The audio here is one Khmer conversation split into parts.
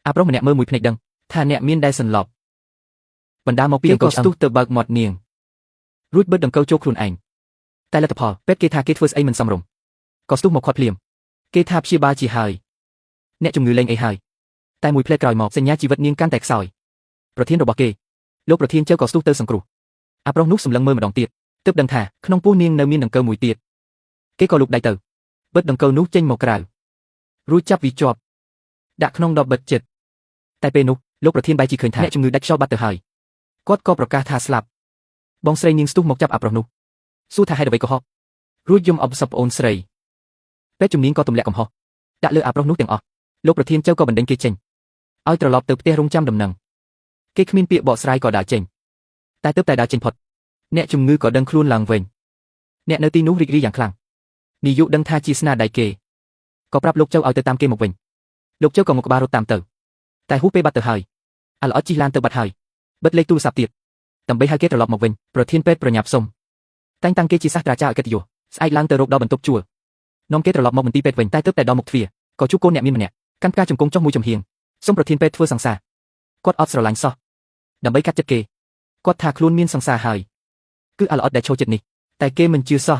អាប្រុសម្នាក់មើលមួយភ្នែកដឹងថាអ្នកមានដែលសន្លប់បណ្ដាមកពីអង្គស្ទុះទៅបើកមាត់នាងរួចបិទដង្កូវចូលខ្លួនឯងតែលទ្ធផលពេទ្យគេថាគេធ្វើស្អីមិនសមរម្យក៏ស្ទុះមកខាត់ភ្លាមគេថាព្យាបាលជាហើយអ្នកជំងឺលែងអីហើយតែមួយផ្លែក្រោយមកសញ្ញាជីវិតនាងកាន់តែខ្សោយប្រធានរបស់គេលោកប្រធានជើក៏ស្ទុះទៅសង្គ្រោះអាប្រុសនោះសម្លឹងមើលម្ដងទៀតទើបដឹងថាក្នុងពោះនាងនៅមានដង្កូវមួយទៀតគេក៏លូកដៃទៅបិទដង្កូវនោះចេញមកក្រៅរួចចាប់វាជាប់ដាក់ក្នុងដបបិទចិត្តតែពេលនោះលោកប្រធានបែរជាឃើញថាអ្នកជំងឺដាច់ខ្យល់បាត់ទៅហើយគាត់ក៏ប្រកាសថាស្លាប់បងស្រីនាងស្ទុះមកចាប់អាប្រុសនោះសួរថាហេតុអ្វីកុហករួចយំអបសពប្អូនស្រីពេទ្យជំនាញក៏ទម្លាក់កំហុសដាក់លើអាប្រុសនោះទាំងអស់លោកប្រធានចៅក៏បណ្ដេញគេចេញឲ្យត្រឡប់ទៅផ្ទះរងចាំដំណឹងគេគ្មានពាក្យបកស្រាយក៏ដើរចេញតែទើបតែដើរចេញផុតអ្នកជំងឺក៏ដឹងខ្លួនឡើងវិញអ្នកនៅទីនោះរីករាយយ៉ាងខ្លាំងនាយកដឹងថាជាស្នាដៃគេក៏ប្រាប់លោកចៅឲ្យទៅតាមគេមកវិញលោកចៅក៏ងក់ក្បាលរត់តាមទៅតែហួសពេលបាត់ទៅហើយអាល្អិតជិះឡានទៅបាត់ហើយបិទលេខទូរស័ព្ទទៀតដើម្បីឲ្យគេត្រឡប់មកវិញប្រធានពេទ្យប្រញាប់សុំតែងតាំងគេជាសាស្ត្រាចារ្យឲ្យកិត្តិយសស្អែកឡើងទៅរកដល់បន្ទប់ជួលនាំគេត្រឡប់មកមន្ទីរពេទ្យវិញតែទើបតែដល់មុខទ្វារក៏ជួបកូនអ្នកមានម្នាក់កាន់ផ្កាជង្គង់ចុះមួយចំហៀងសុំប្រធានពេទ្យធ្វើសង្សារគាត់អត់ស្រឡាញ់សោះដើម្បីកាត់ចិត្តគេគាត់ថាខ្លួនមានសង្សារហើយគឺអាល្អិតដែលឈរចិត្តនេះតែគេមិនជឿសោះ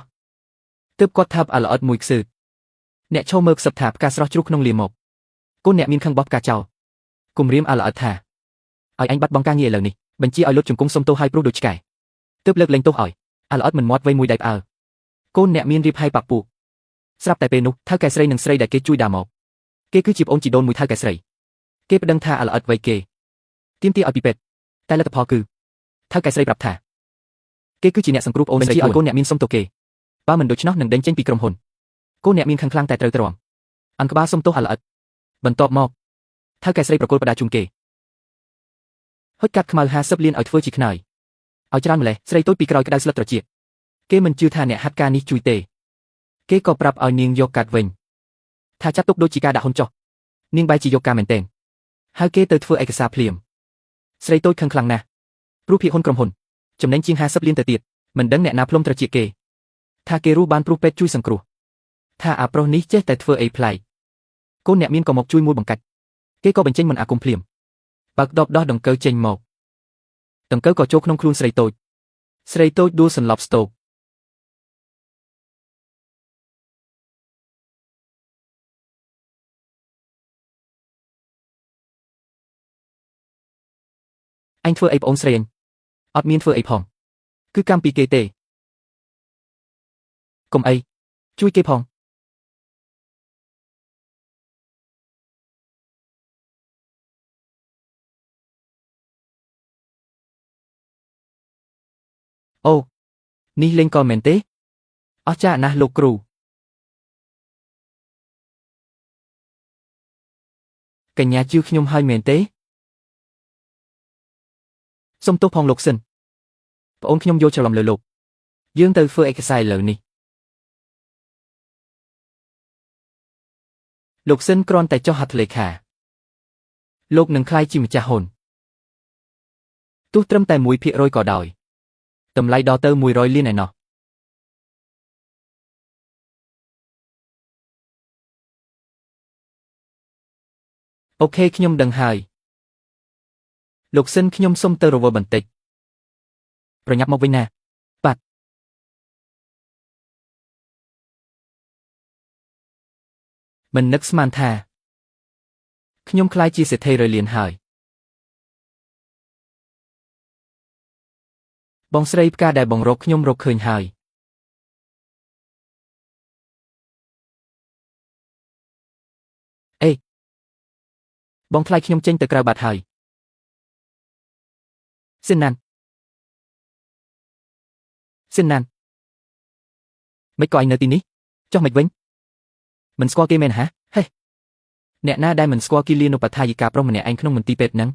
ទើបគាត់ថាបអាល្អិតមួយខ្សឹកអ្នកឈរមើលខ្សឹបថាផ្កាស្រស់ជ្រុះក្នុងលាមកកូនអ្នកមានខឹងបោះផ្កាចោលគំរាមអាល្អិតថាឲ្យអញបាត់បង់ការងារឥឡូវនេះបញ្ជាឲ្យលុតជង្គង់សុំទោសឲ្យព្រោះដូចឆ្កែទើបលើកលែងទោសឲ្យអាល្អិតមិនមាត់វៃមួយដៃផ្អើលកូនអ្នកមានរៀបឲ្យបាក់ពួកស្រាប់តែពេលនោះថៅកែស្រីនិងស្រីដែលគេជួយដើរមកគេគឺជាប្អូនជីដូនមួយថៅកែស្រីគេប្តឹងថាអាល្អិតវៃគេទាមទារឲ្យពីពេទ្យតែលទ្ធផលគឺថៅកែស្រីប្រាប់ថាគេគឺជាអ្នកសង្គ្រោះប្អូនស្រីឲ្យកូនអ្នកមានសុំទោសគេបើមិនដូច្នោះនឹងដេញចេញពីក្រុមហ៊ុនកូនអ្នកមានខឹងខ្លាំងតែត្រូវទ្រាំអង្ក្បាលសុំទោសអាល្អិតបន្ទាប់មកថៅកែស្រីប្រគល់បដាជូនគេហុចកាត់ខ្មៅ50លានឲ្យធ្វើជាខ្នើយឲ្យច្រើនម្លេះស្រីតូចពីក្រោយក្តៅស្លឹកត្រចៀកគេមិនជឿថាអ្នកហាត់ការនេះជួយទេគេក៏ប្រាប់ឲ្យនាងយកកាត់វិញថាចាត់ទុកដូចជាការដាក់ហ៊ុនចុះនាងបែរជាយកការមែនទែនហើយគេទៅធ្វើឯកសារភ្លាមស្រីតូចខឹងខ្លាំងណាស់ព្រោះភាគហ៊ុនក្រុមហ៊ុនចំណេញជាង50លានទៅទៀតមិនដឹងអ្នកណាផ្លុំត្រចៀកគេថាគេរស់បានព្រោះពេទ្យជួយសង្គ្រោះថាអាប្រុសនេះចេះតែធ្វើអីប្លែកកូនអ្នកមានក៏មកជួយមួយបង្កាច់គេក៏បញ្ចេញមន្តអាគមភ្លាមបើកដបដោះដង្កូវចេញមកដង្កូវក៏ចូលក្នុងខ្លួនស្រីតូចស្រីតូចដួលសន្លប់ស្ទោកអញធ្វើអីប្អូនស្រីអញអត់មានធ្វើអីផងគឺកម្មពីគេទេកុំអីជួយគេផងអូនេះលេងក៏មែនទេអស្ចារ្យណាស់លោកគ្រូកញ្ញាជឿខ្ញុំហើយមែនទេសុំទោសផងលោកសិនប្អូនខ្ញុំយល់ច្រឡំលើលោកយើងទៅធ្វើឯកសារឥឡូវនេះលោកសិនគ្រាន់តែចុះហត្ថលេខាលោកនឹងក្លាយជាម្ចាស់ហ៊ុនទោះត្រឹមតែ1%ក៏ដោយតម្លៃដល់ទៅ100លានឯណោះអូខេខ្ញុំដឹងហើយលោកសិនខ្ញុំសុំទៅរវល់បន្តិចប្រញាប់មកវិញណាបាទមិននឹកស្មានថាខ្ញុំក្លាយជាសេដ្ឋីរយលានហើយបងស្រីផ្កាដែលបងរកខ្ញុំរកឃើញហើយអេបងថ្លៃខ្ញុំចេញទៅក្រៅបាត់ហើយសិនណានសិនណានមិនក៏ឯងនៅទីនេះចុះមិនវិញមិនស្គាល់គេមែនហាហេអ្នកណាដែលមិនស្គាល់គីលានុបដ្ឋាយិកាប្រុសម្នាក់ឯងក្នុងមន្ទីរពេទ្យហ្នឹង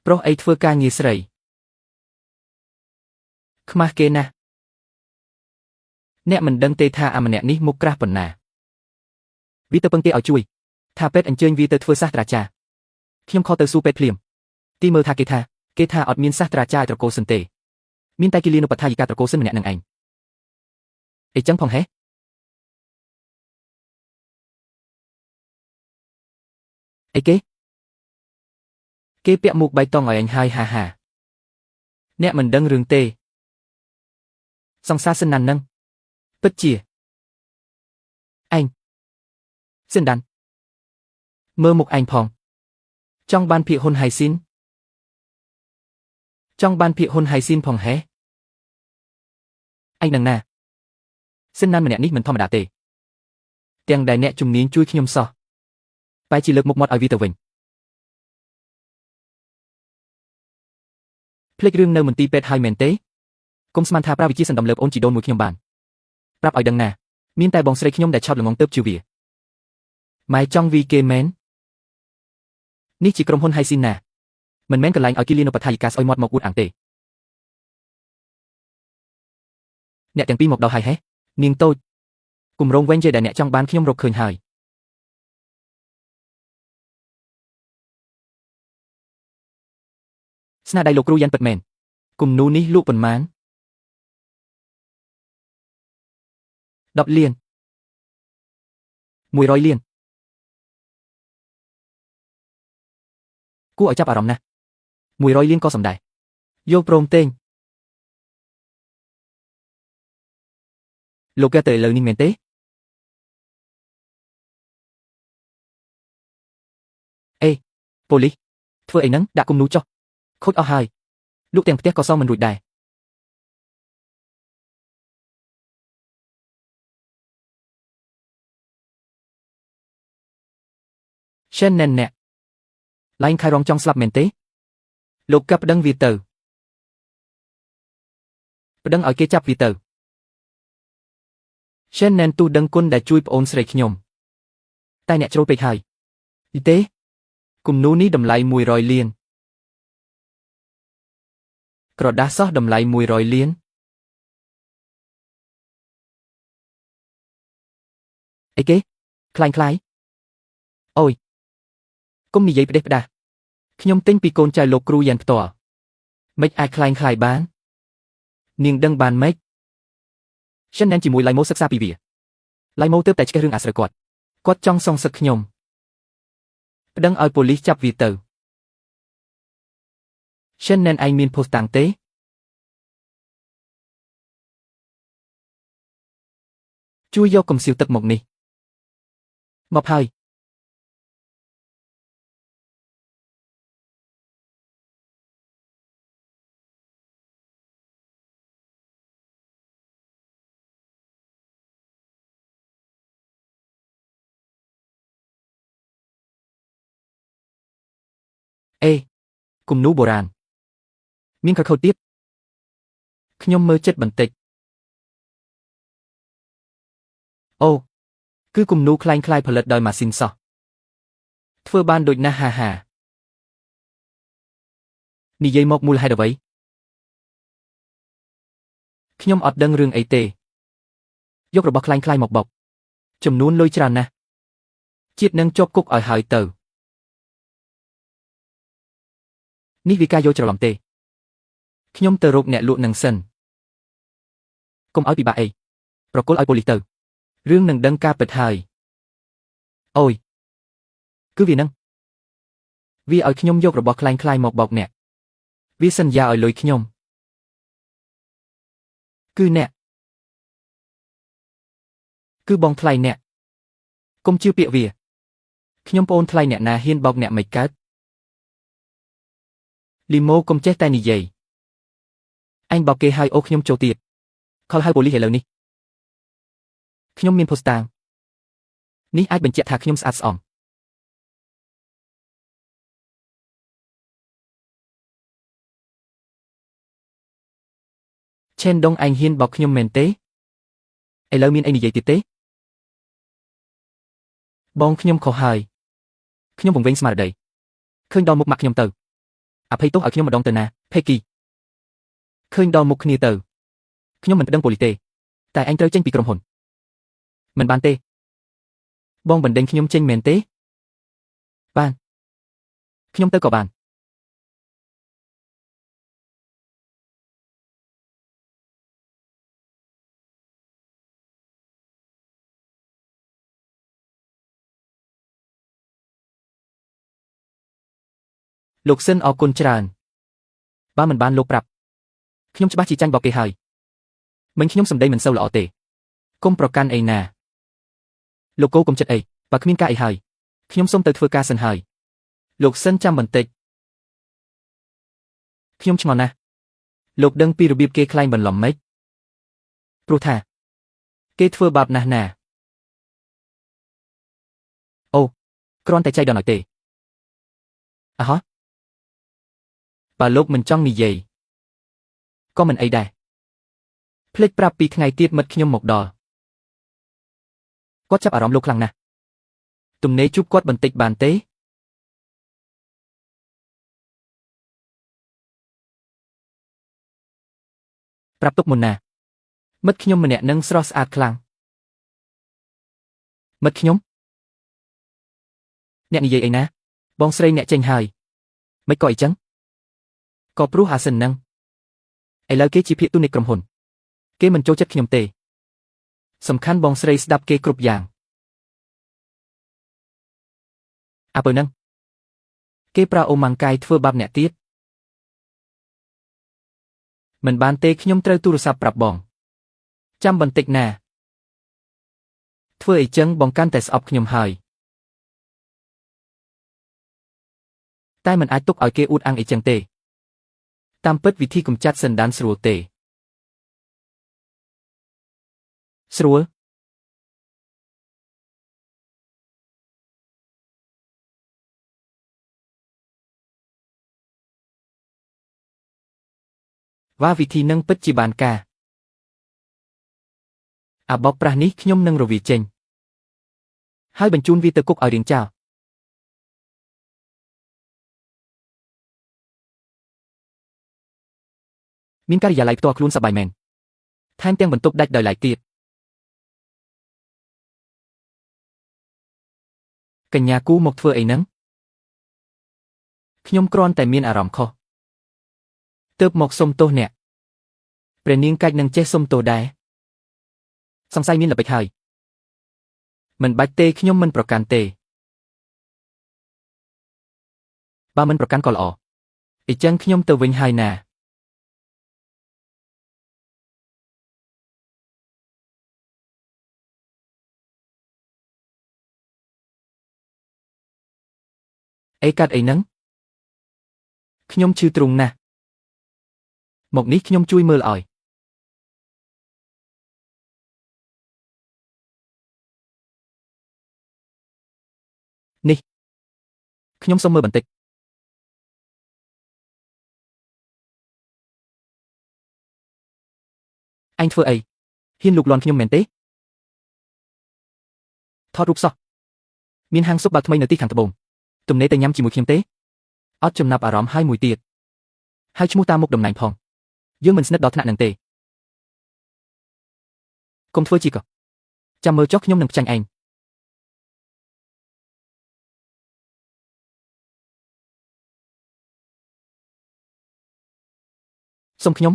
ប្រុសអីធ្វើការងារស្រីខ្មាស់គេណាស់អ្នកមិនដឹងទេថាអាម្នាក់នេះមុខក្រាស់ប៉ុណ្ណាវាទៅពឹងគេឲ្យជួយថាពេទ្យអញ្ជើញវាទៅធ្វើសាស្ត្រាចារ្យខ្ញុំខកទៅសួរពេទ្យភ្លាមទីមើលថាគេថាអត់មានសាស្ត្រាចារ្យត្រកូលសិនទេមានតែគីលានុបដ្ឋាយិកាត្រកូលសិនម្នាក់នឹងឯងអីចឹងផងហេអីគេ គេពាក់មួកបៃតងឲ្យអញហើយហាហាអ្នកមិនដឹងរឿងទេសង្សារសិនណាន់នឹងពិតជាឯងសិនដាន់មើលមុខឯងផងចង់បានភាគហ៊ុនហៃស៊ីនចង់បានភាគហ៊ុនហៃស៊ីនផងហេឯងនឹងណាសិនណានម្នាក់នេះមិនធម្មតាទេទាំងដែលអ្នកជំនាញជួយខ្ញុំសោះបែរជាលើកមុខមាត់ឲ្យវាទៅវិញភ្លេចរឿងនៅមន្ទីរពេទ្យហើយមែនទេកុំស្មានថាប្រាវិជាសណ្ដំលើប្អូនជីដូនមួយខ្ញុំបានប្រាប់ឲ្យដឹងណាមានតែបងស្រីខ្ញុំដែលឆោតល្ងងទៅជឿវាម៉ែចង់វីគេមែននេះជាក្រុមហ៊ុនហៃស៊ីនណាមិនមែនកន្លែងឲ្យគីលានុបដ្ឋាយិកាស្អុយមាត់មកអួតអាងទេអ្នកទាំងពីរមកដល់ហើយហេនាងតូចគម្រោងវិញជាដែលអ្នកចង់បានខ្ញុំរកឃើញហើយស្នាដៃលោកគ្រូយ៉ាន់ពិតមែនគំនូនេះលក់ប៉ុន្មាន10លាន100លានគួរឲ្យចាប់អារម្មណ៍ណាស់100លានក៏សំដែរយកព្រមទេលោកគេទៅឥឡូវនេះមែនទេអេប៉ូលីសធ្វើអីហ្នឹងដាក់គំនូចុះខូចអស់ហើយលក់ទាំងផ្ទះក៏សងមិនរួចដែរ ឈិនណែនអ្នកឡែងខៃរងចង់ស្លាប់មែនទេលោកកាប់ប្តឹងវាទៅប្តឹងឲ្យគេចាប់វាទៅឈិនណែនទូដឹងគុណដែលជួយប្អូនស្រីខ្ញុំតែអ្នកជ្រុលពេកហើយទេគំនូនេះតម្លៃ100លានក្រដាសសោះតម្លៃ100លានអីគេខ្លាញ់ខ្លាយអូយគុំនិយាយផ្ដេសផ្ដាស់ខ្ញុំទិញពីកូនចៅលោកគ្រូយ៉ាន់ផ្ទាល់មិនអាចខ្លាញ់ខ្លាយបាននាងដឹងបានម៉េចရှင်ណែនជាមួយឡៃម៉ូសិក្សាពីវាឡៃម៉ូទើបតែឆ្កេះរឿងអាស្រូវគាត់គាត់ចង់សងសឹកខ្ញុំប្តឹងឲ្យប៉ូលីសចាប់វាទៅရှင်ណែនឯងមានភស្តុតាងទេជួយយកកំសៀវទឹកមកនេះមកហើយអេគំនូបុរាណមានខុសៗទៀតខ្ញុំមើលចិត្តបន្តិចអូគឺគំនូក្លែងក្លាយផលិតដោយម៉ាស៊ីនសោះធ្វើបានដូចណាស់ហាហានិយាយមកមូលហេតុអ្វីខ្ញុំអត់ដឹងរឿងអីទេយករបស់ក្លែងក្លាយមកបោកចំនួនលុយច្រើនណាស់ជាតិនឹងជាប់គុកឲ្យហើយទៅនេះវាការយកច្រឡំទេខ្ញុំទៅរកអ្នកលក់នឹងសិនកុំឲ្យពិបាកអីប្រគល់ឲ្យប៉ូលីសទៅរឿងនឹងដឹងការពិតហើយអូយគឺវានឹងវាឲ្យខ្ញុំយករបស់ក្លែងក្លាយមកបោកអ្នកវាសន្យាឲ្យលុយខ្ញុំគឺអ្នកគឺបងថ្លៃអ្នកកុំជឿពាក្យវាខ្ញុំប្អូនថ្លៃអ្នកណាហ៊ានបោកអ្នកមិនកើតលីម៉ូកុំចេះតែនិយាយអញបោកគេហើយអូខ្ញុំចូលទៀតខលហៅប៉ូលីសឥឡូវនេះខ្ញុំមានភស្តុតាងនេះអាចបញ្ជាក់ថាខ្ញុំស្អាតស្អំឆេនដងឯងហ៊ានបោកខ្ញុំមែនទេឥឡូវមានអីនិយាយទៀតទេបងខ្ញុំខុសហើយខ្ញុំវង្វេងស្មារតីឃើញដល់មុខម៉ាក់ខ្ញុំទៅអភ័យទោសឲ្យខ្ញុំម្ដងទៅណាភេគីឃើញដល់មុខគ្នាទៅខ្ញុំមិនប្តឹងប៉ូលីសទេតែឯងត្រូវចេញពីក្រុមហ៊ុនមិនបានទេបងបណ្ដេញខ្ញុំចេញមែនទេបានខ្ញុំទៅក៏បាន លោកសិនអរគុណច្រើនបើមិនបានលោកប្រាប់ខ្ញុំច្បាស់ជាចាញ់បោកគេហើយមិញខ្ញុំសម្ដីមិនសូវល្អទេកុំប្រកាន់អីណាលោកគោកុំចិត្តអីបើគ្មានការអីហើយខ្ញុំសូមទៅធ្វើការសិនហើយលោកសិនចាំបន្តិចខ្ញុំឆ្ងល់ណាស់លោកដឹងពីរបៀបគេក្លែងបន្លំម៉េចព្រោះថាគេធ្វើបាបណាស់ណាអូគ្រាន់តែចៃដន្យឲ្យទេអហោះបើលោកមិនចង់និយាយក៏មិនអីដែរភ្លេចប្រាប់ពីថ្ងៃទៀតមិត្តខ្ញុំមកដល់គាត់ចាប់អារម្មណ៍លោកខ្លាំងណាស់ទំនេរជួបគាត់បន្តិចបានទេប្រាប់ទុកមុនណាមិត្តខ្ញុំម្នាក់នឹងស្រស់ស្អាតខ្លាំងមិត្តខ្ញុំអ្នកនិយាយអីណាបងស្រីអ្នកចេញហើយមិនក៏អីចឹងក៏ព្រោះអាសិននឹងឥឡូវគេជាភាគទុននៃក្រុមហ៊ុនគេមិនចូលចិត្តខ្ញុំទេសំខាន់បងស្រីស្ដាប់គេគ្រប់យ៉ាងអាបើនឹងគេប្រើអូម៉ាំងកាយធ្វើបាបអ្នកទៀតមិនបានទេខ្ញុំត្រូវទូរស័ព្ទប្រាប់បងចាំបន្តិចណាធ្វើអីចឹងបងកាន់តែស្អប់ខ្ញុំហើយតែមិនអាចទុកឲ្យគេអួតអាងអីចឹងទេតាមពិតវិធីកម្ចាត់សន្តានស្រួលទេស្រួលវ៉ាវិធីនឹងពិតជាបានការអាបោកប្រាស់នេះខ្ញុំនឹងរវាចេញហើយបញ្ជូនវាទៅគុកឲ្យរៀងចោលមានការិយាល័យផ្ទាល់ខ្លួនសប្បាយមែនថែមទាំងបន្ទប់ដាច់ដោយឡែកទៀតកញ្ញាគូមកធ្វើអីហ្នឹងខ្ញុំគ្រាន់តែមានអារម្មណ៍ខុសទើបមកសុំទោសអ្នកព្រះនាងកាច់នឹងចេះសុំទោសដែរសង្ស័យមានល្បិចហើយមិនបាច់ទេខ្ញុំមិនប្រកាន់ទេបើមិនប្រកាន់ក៏ល្អអ៊ីចឹងខ្ញុំទៅវិញហើយណាអីកាត់អីហ្នឹងខ្ញុំឈឺទ្រូងណាស់មកនេះខ្ញុំជួយមើលឲ្យនេះខ្ញុំសុំមើលបន្តិចអញធ្វើអីហ៊ានលូកលាន់ខ្ញុំមែនទេថតរូបសោះមានហាងស៊ុបបើកថ្មីនៅទីខាងត្បូងទំនេរទៅញ៉ាំជាមួយខ្ញុំទេអត់ចំណាប់អារម្មណ៍ហើយមួយទៀតហើយឈ្មោះតាមមុខតំណែងផងយើងមិនស្និទ្ធដល់ថ្នាក់នឹងទេកុំធ្វើជាក៏ចាំមើលចុះខ្ញុំនឹងផ្ចាញ់ឯងសុំខ្ញុំ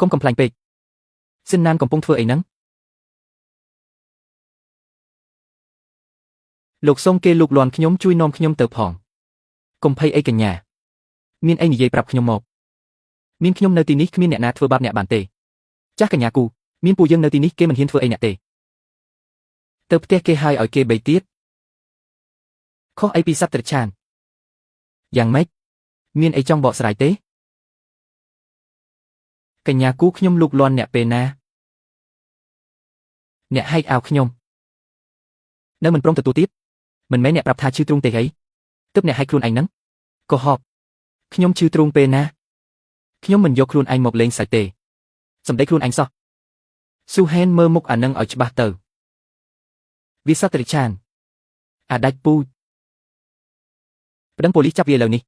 កុំកំប្លែងពេកសិនណានកំពុងធ្វើអីហ្នឹងលោកសុំគេលូកលាន់ខ្ញុំជួយនាំខ្ញុំទៅផងកុំភ័យអីកញ្ញាមានអីនិយាយប្រាប់ខ្ញុំមកមានខ្ញុំនៅទីនេះគ្មានអ្នកណាធ្វើបាបអ្នកបានទេចាស់កញ្ញាគូមានពួកយើងនៅទីនេះគេមិនហ៊ានធ្វើអីអ្នកទេទៅផ្ទះគេហើយឲ្យគេបីទៀតខុសអីពីសត្វត្រឆានយ៉ាងម៉េចមានអីចង់បកស្រាយទេកញ្ញាគូខ្ញុំលូកលាន់អ្នកពេលណាអ្នកហែកអាវខ្ញុំនៅមិនព្រមទទួលទៀតមិនមែនអ្នកប្រាប់ថាឈឺទ្រូងទេហីទើបអ្នកហែកខ្លួនឯងហ្នឹងកុហកខ្ញុំឈឺទ្រូងពេលណាខ្ញុំមិនយកខ្លួនឯងមកលេងសើចទេសម្ដីខ្លួនឯងសោះស៊ូហេនមើលមុខអានឹងឲ្យច្បាស់ទៅវាសត្វតិរិឆានអាដាច់ពូជប្តឹងប៉ូលីសចាប់វាឥឡូវនេះ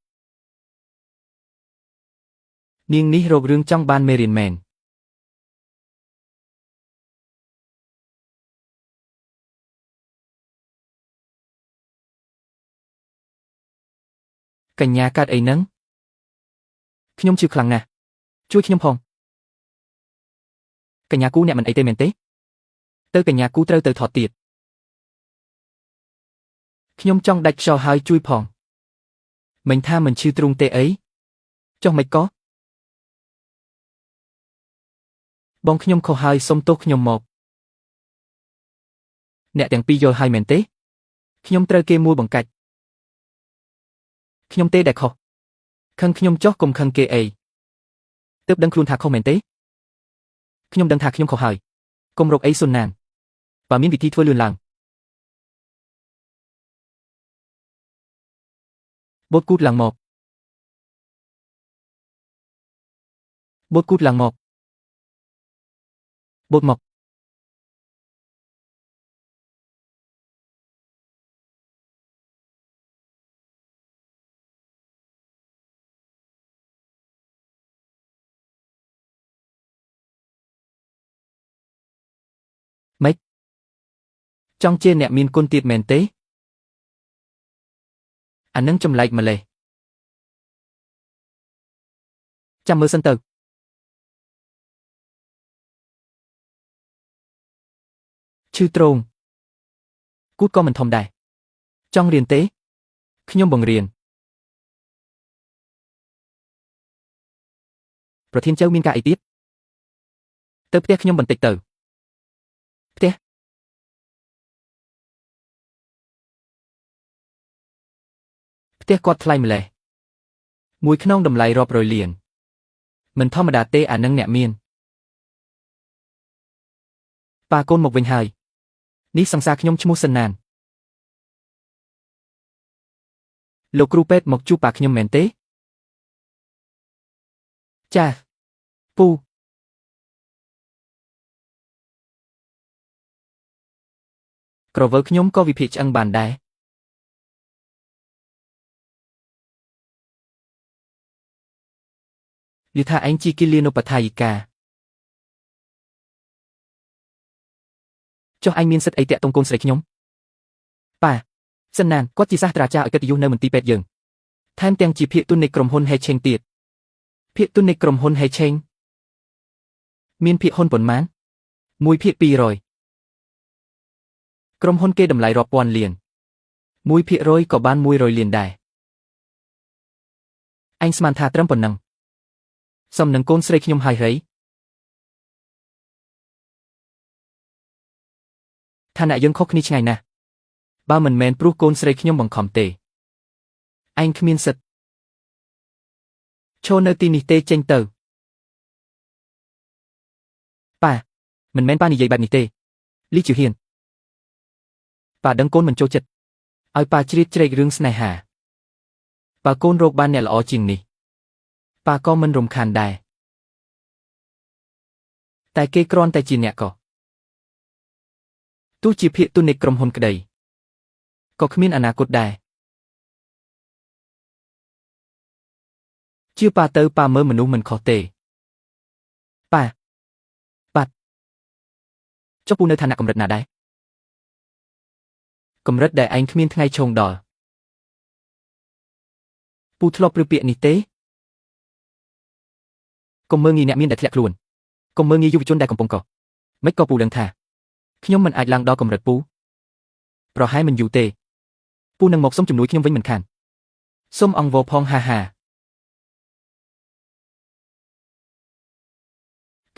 នាងនេះរករឿងចង់បានមេរៀនមែនកញ្ញាកាត់អីហ្នឹងខ្ញុំឈឺខ្លាំងណាស់ជួយខ្ញុំផងកញ្ញាគូអ្នកមិនអីទេមែនទេទៅកញ្ញាគូត្រូវទៅថតទៀតខ្ញុំចង់ដាច់ខ្យល់ហើយជួយផង មិញថាមិនឈឺទ្រូងទេអីចុះមិនក៏បងខ្ញុំខុសហើយសុំទោសខ្ញុំមកអ្នកទាំងពីរយល់ហើយមែនទេខ្ញុំត្រូវគេមួលបង្កាច់ខ្ញុំទេដែលខុសខឹងខ្ញុំចុះកុំខឹងគេអីទើបដឹងខ្លួនថាខុសមែនទេខ្ញុំដឹងថាខ្ញុំខុសហើយកុំរកអីសុនណានបើមានវិធីធ្វើលឿនឡើងបូតគូតឡើងមកបូតគូតឡើងមកបូតមកម៉េចចង់ជាអ្នកមានគុណទៀតមែនទេអានឹងចម្លែកម្លេះចាំមើលសិនទៅឈឺទ្រូងគូតក៏មិនធំដែរចង់រៀនទេខ្ញុំបង្រៀនប្រធានចៅមានការអីទៀតទៅផ្ទះខ្ញុំបន្តិចទៅផ្ទះផ្ទះគាត់ថ្លៃម្លេះមួយក្នុងតម្លៃរាប់រយលានមិនធម្មតាទេអានឹងអ្នកមានប៉ាកូនមកវិញហើយនេះសង្សារខ្ញុំឈ្មោះសិនណានលោកគ្រូពេទ្យមកជួបប៉ាខ្ញុំមែនទេចាពូក្រវិលខ្ញុំក៏វិភាគឆ្អឹងបានដែរយថាឯងជាគិលានុបដ្ឋាយិកាចុះឯងមានសិទ្ធិអីតាក់ទងកូនស្រីខ្ញុំប៉ាសិនណានគាត់ជាសាស្ត្រាចារ្យឲ្យកិត្តិយសនៅមន្ទីរពេទ្យយើងថែមទាំងជាភាគទុននៃក្រុមហ៊ុនហេឆេងទៀតភាគទុននៃក្រុមហ៊ុនហេឆេងមានភាគហ៊ុនប៉ុន្មាន1/200ក្រុមហ៊ុនគេតម្លៃរាប់ពាន់លាន1%ក៏បាន100លានដែរឯងស្មានថាត្រឹមប៉ុណ្ណឹងសំនឹងកូនស្រីខ្ញុំហើយហីឋានៈយើងខុសគ្នាឆ្ងាយណាស់បើមិនមែនព្រោះកូនស្រីខ្ញុំបង្ខំទេឯងគ្មានសិទ្ធិឈរនៅទីនេះទេចេញទៅប៉ាមិនមែនប៉ានិយាយបែបនេះទេលីជាហ៊ានប៉ាដឹងកូនមិនចូលចិត្តឲ្យប៉ាជ្រៀតជ្រែករឿងស្នេហាបើកូនរកបានអ្នកល្អជាងនេះប៉ាក៏មិនរំខានដែរតែគេគ្រាន់តែជាអ្នកក៏ទោះជាភាគទុននៃក្រុមហ៊ុនក្តីក៏គ្មានអនាគតដែរជឿប៉ាទៅប៉ាមើលមនុស្សមិនខុសទេប៉ាបាត់ចុះពូនៅឋានៈកម្រិតណាដែរកម្រិតដែលឯងគ្មានថ្ងៃឈោងដល់ពូធ្លាប់ព្រឺពាក្យនេះទេកុំមើលងាយអ្នកមានដែលធ្លាក់ខ្លួនកុំមើលងាយយុវជនដែលកំពុងកមិនក៏ពូដឹងថាខ្ញុំមិនអាចឡើងដល់កម្រិតពូប្រហែលមិនយូរទេពូនឹងមកសុំជំនួយខ្ញុំវិញមិនខានសុំអង្វរផងហាហា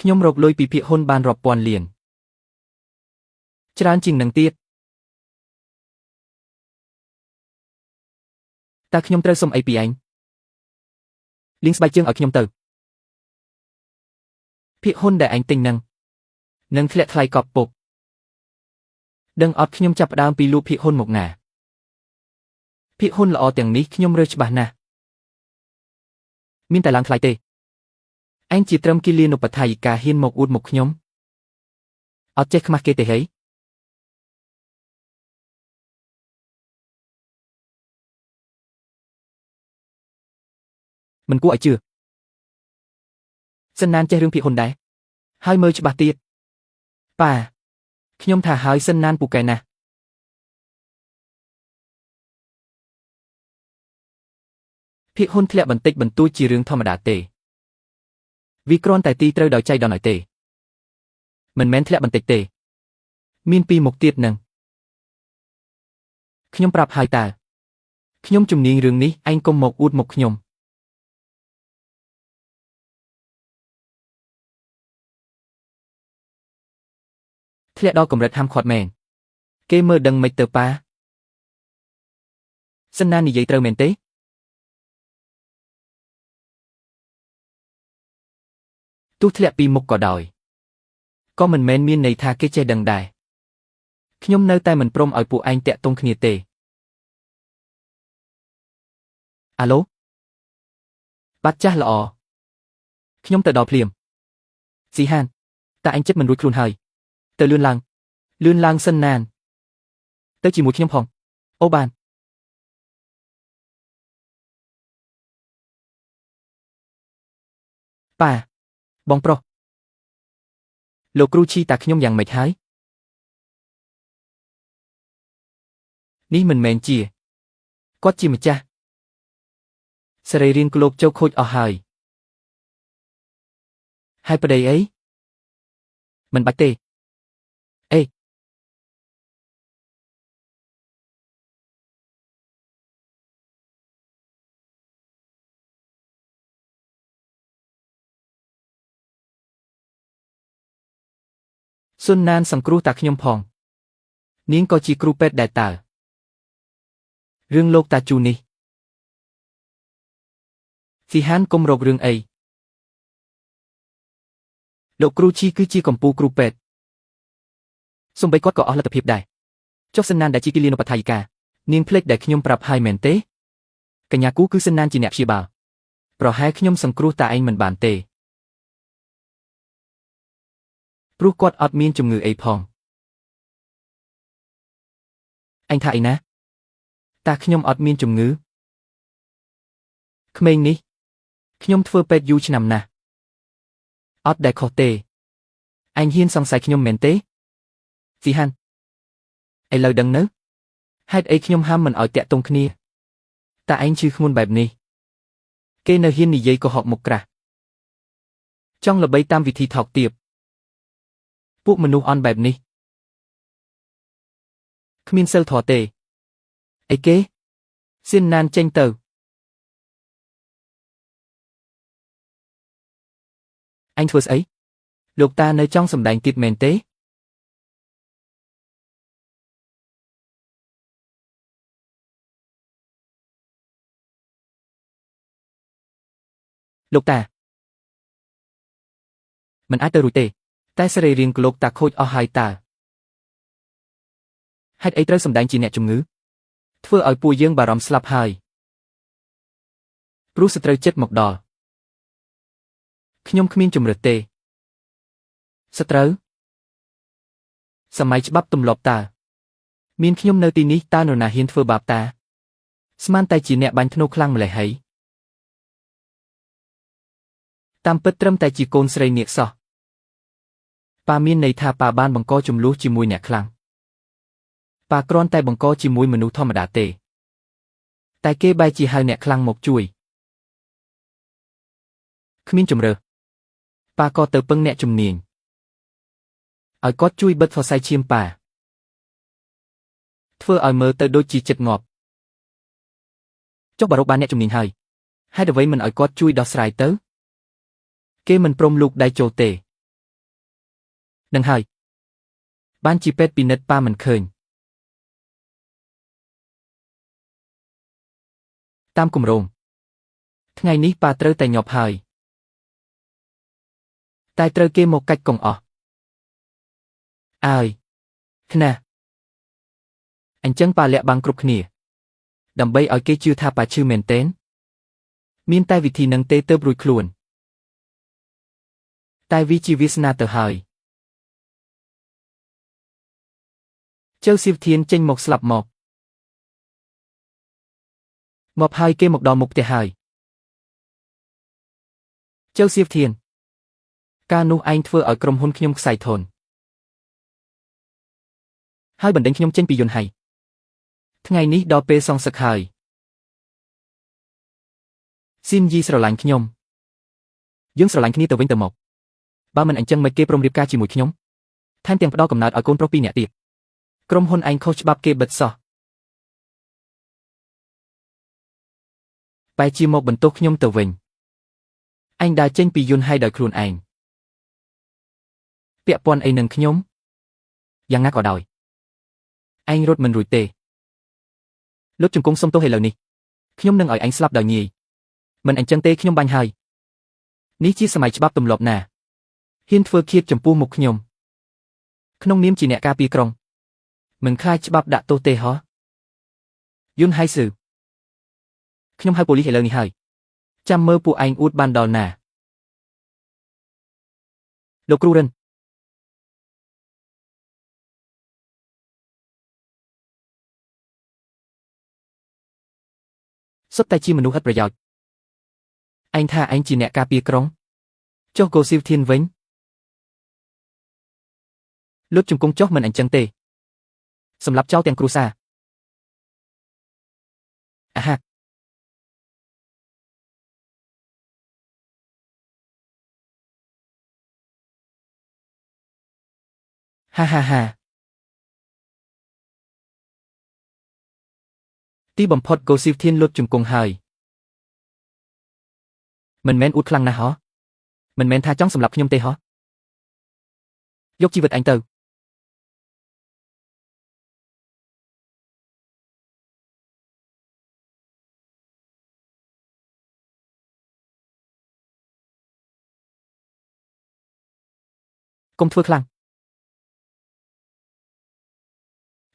ខ្ញុំរកលុយពីភាគហ៊ុនបានរាប់ពាន់លានច្រើនជាងនឹងទៀតតើខ្ញុំត្រូវសុំអីពីឯងលាងស្បែកជើងឲ្យខ្ញុំទៅភាគហ៊ុនដែលឯងទិញនឹងធ្លាក់ថ្លៃកប់ពុកដឹងអត់ខ្ញុំចាប់ផ្ដើមពីលក់ភាគហ៊ុនមកណាភាគហ៊ុនល្អទាំងនេះខ្ញុំរើសច្បាស់ណាស់មានតែឡើងថ្លៃទេឯងជាត្រឹមគិលានុបដ្ឋាយិកាហ៊ានមកអួតមុខខ្ញុំអត់ចេះខ្មាស់គេទេហីមិនគួរឲ្យជឿសិនណានចេះរឿងភាគហ៊ុនដែរហើយមើលច្បាស់ទៀតប៉ាខ្ញុំថាហើយសិនណានពូកែណាស់ភាគហ៊ុនធ្លាក់បន្តិចបន្តួចជារឿងធម្មតាទេវាគ្រាន់តែទីត្រូវដោយចៃដន្យឲ្យទេមិនមែនធ្លាក់បន្តិចទេមានពីរមុខទៀតនឹងខ្ញុំប្រាប់ហើយតើ ខ្ញុំជំនាញរឿងនេះឯងកុំមកអួតមុខខ្ញុំធ្លាក់ដល់កម្រិតហាមឃាត់មែនគេមើលដឹងមិនទៅប៉ាសិនណានិយាយត្រូវមែនទេទោះធ្លាក់ពីមុខក៏ដោយក៏មិនមែនមានន័យថាគេចេះដឹងដែរខ្ញុំនៅតែមិនព្រមឲ្យពួកឯងតាក់ទងគ្នាទេអាឡូបាត់ចាស់ល្អខ្ញុំទៅដល់ភ្លាមស៊ីហានតាឯងចិត្តមិនរួចខ្លួនហើយទៅលឿនឡើងលឿនឡើងសិនណានទៅជាមួយខ្ញុំផងអូបានប៉ាបងប្រុសលោកគ្រូឈីតាខ្ញុំយ៉ាងម៉េចហើយនេះមិនមែនជាគាត់ជាម្ចាស់សរីរាង្គលោកចូលខូចអស់ហើយហើយប្តីអីមិនបាច់ទេអេសុនណានសង្គ្រោះតាខ្ញុំផងនាងក៏ជាគ្រូពេទ្យដែរតើរឿងលោកតាជូនេះស៊ីហានគុំរករឿងអីលោកគ្រូឈីគឺជាកម្ពូលគ្រូពេទ្យសំបីគាត់ក៏អស់លទ្ធភាពដែរចុះសិនណានដែលជាគិលានុបដ្ឋាយិកានាងភ្លេចដែលខ្ញុំប្រាប់ហើយមែនទេកញ្ញាគូគឺសិនណានជាអ្នកព្យាបាលប្រហែលខ្ញុំសង្គ្រោះតាឯងមិនបានទេព្រោះគាត់អត់មានជំងឺអីផងអញថាអីណាតាខ្ញុំអត់មានជំងឺក្មេងនេះខ្ញុំធ្វើពេទ្យយូរឆ្នាំណាស់អត់ដែលខុសទេឯងហ៊ានសង្ស័យខ្ញុំមែនទេស៊ីហានឥឡូវដឹងនៅហេតុអីខ្ញុំហាមមិនឲ្យតាក់ទងគ្នាតាឯងឈឺធ្ងន់បែបនេះគេនៅហ៊ាននិយាយកុហកមុខក្រាស់ចង់ល្បីតាមវិធីថោកទាបពួកមនុស្សអន់បែបនេះគ្មានសិលធម៌ទេអីគេសៀនណានចេញទៅអញធ្វើស្អីលោកតានៅចង់សម្ដែងទៀតមែនទេលោកតាមិនអាចទៅរួចទេតែសរីរាង្គលោកតាខូចអស់ហើយតើហេតុអីត្រូវសម្ដែងជាអ្នកជំងឺធ្វើឲ្យពួកយើងបារម្ភស្លាប់ហើយព្រោះសត្រូវចិត្តមកដល់ខ្ញុំគ្មានជំរឿទេសត្រូវសម័យច្បាប់ទម្លាប់តើមានខ្ញុំនៅទីនេះតើនរណាហ៊ានធ្វើបាបតាស្មានតែជាអ្នកបាញ់ធ្នូខ្លាំងម្ល៉េះហីតាមពិតត្រឹមតែជាកូនស្រីនាគសោះប៉ាមានន័យថាប៉ាបានបង្កចំនួនជាមួយអ្នកខ្លាំងប៉ាគ្រាន់តែបង្កជាមួយមនុស្សធម្មតាទេតែគេបែរជាហៅអ្នកខ្លាំងមកជួយគ្មានជំរឿប៉ាក៏ទៅពឹងអ្នកជំនាញឲ្យគាត់ជួយបិទសរសៃឈាមប៉ាធ្វើឲ្យមើលទៅដូចជាចិត្តងាប់ចុះបារកបានអ្នកជំនាញហើយហេតុអ្វីមិនឲ្យគាត់ជួយដោះស្រាយទៅគេមិនព្រមលូកដៃចូលទេនឹងហើយបានជាពេទ្យពិនិត្យប៉ាមិនឃើញតាមគម្រោងថ្ងៃនេះប៉ាត្រូវតែញាប់ហើយតែត្រូវគេមកកាច់កងអស់អើយខ្ណាអញ្ចឹងប៉ាលាក់បាំងគ្រប់គ្នាដើម្បីឲ្យគេជឿថាប៉ាឈឺមែនទែនមានតែវិធីនឹងទេទើបរួចខ្លួនតែវាជាវាសនាទៅហើយចៅសៀវធានចេញមកស្លាប់មកងាប់ហើយគេមកដល់មុខផ្ទះហើយចៅសៀវធានកាលនោះឯងធ្វើឲ្យក្រុមហ៊ុនខ្ញុំខ្សែធនហើយបណ្ដេញខ្ញុំចេញពីយន្តហៃថ្ងៃនេះដល់ពេលសងសឹកហើយស៊ីនយីស្រឡាញ់ខ្ញុំយើងស្រឡាញ់គ្នាទៅវិញទៅមកបើមិនអញ្ចឹងមិនគេព្រមរៀបការជាមួយខ្ញុំថែមទាំងផ្ដល់កំណើតឲ្យកូនប្រុសពីរនាក់ទៀតក្រុមហ៊ុនឯងខុសច្បាប់គេបិទសោះ បែរជាមកបន្ទោសខ្ញុំទៅវិញឯងដើរចេញពីយន្តហៃដោយខ្លួនឯងពាក់ព័ន្ធអីនឹងខ្ញុំយ៉ាងណាក៏ដោយឯងរត់មិនរួចទេលុតជង្គង់សុំទោសឥឡូវនេះខ្ញុំនឹងឲ្យឯងស្លាប់ដោយងាយមិនអញ្ចឹងទេខ្ញុំបាញ់ហើយនេះជាសម័យច្បាប់ទម្លាប់ណាហ៊ានធ្វើឃាតចំពោះមុខខ្ញុំក្នុងនាមជាអ្នកការពារក្រុងមិនខ្លាចច្បាប់ដាក់ទោសទេហ៎យុនហៃស៊ឺខ្ញុំហៅប៉ូលីសឥឡូវនេះហើយចាំមើលពួកឯងអួតបានដល់ណាលោកគ្រូរិនសុទ្ធតែជាមនុស្សឥតប្រយោជន៍ឯងថាឯងជាអ្នកការពារក្រុងចុះកូស៊ីវធានវិញលុតជង្គង់ចុះមិនអញ្ចឹងទេសម្រាប់ចោលទាំងគ្រួសារអាហាហាហាហាទីបំផុតកូស៊ីវធានលុតជង្គង់ហើយមិនមែនអួតខ្លាំងណាស់ហ៎មិនមែនថាចង់សម្លាប់ខ្ញុំទេហ៎យកជីវិតឯងទៅកុំធ្វើខ្លាំង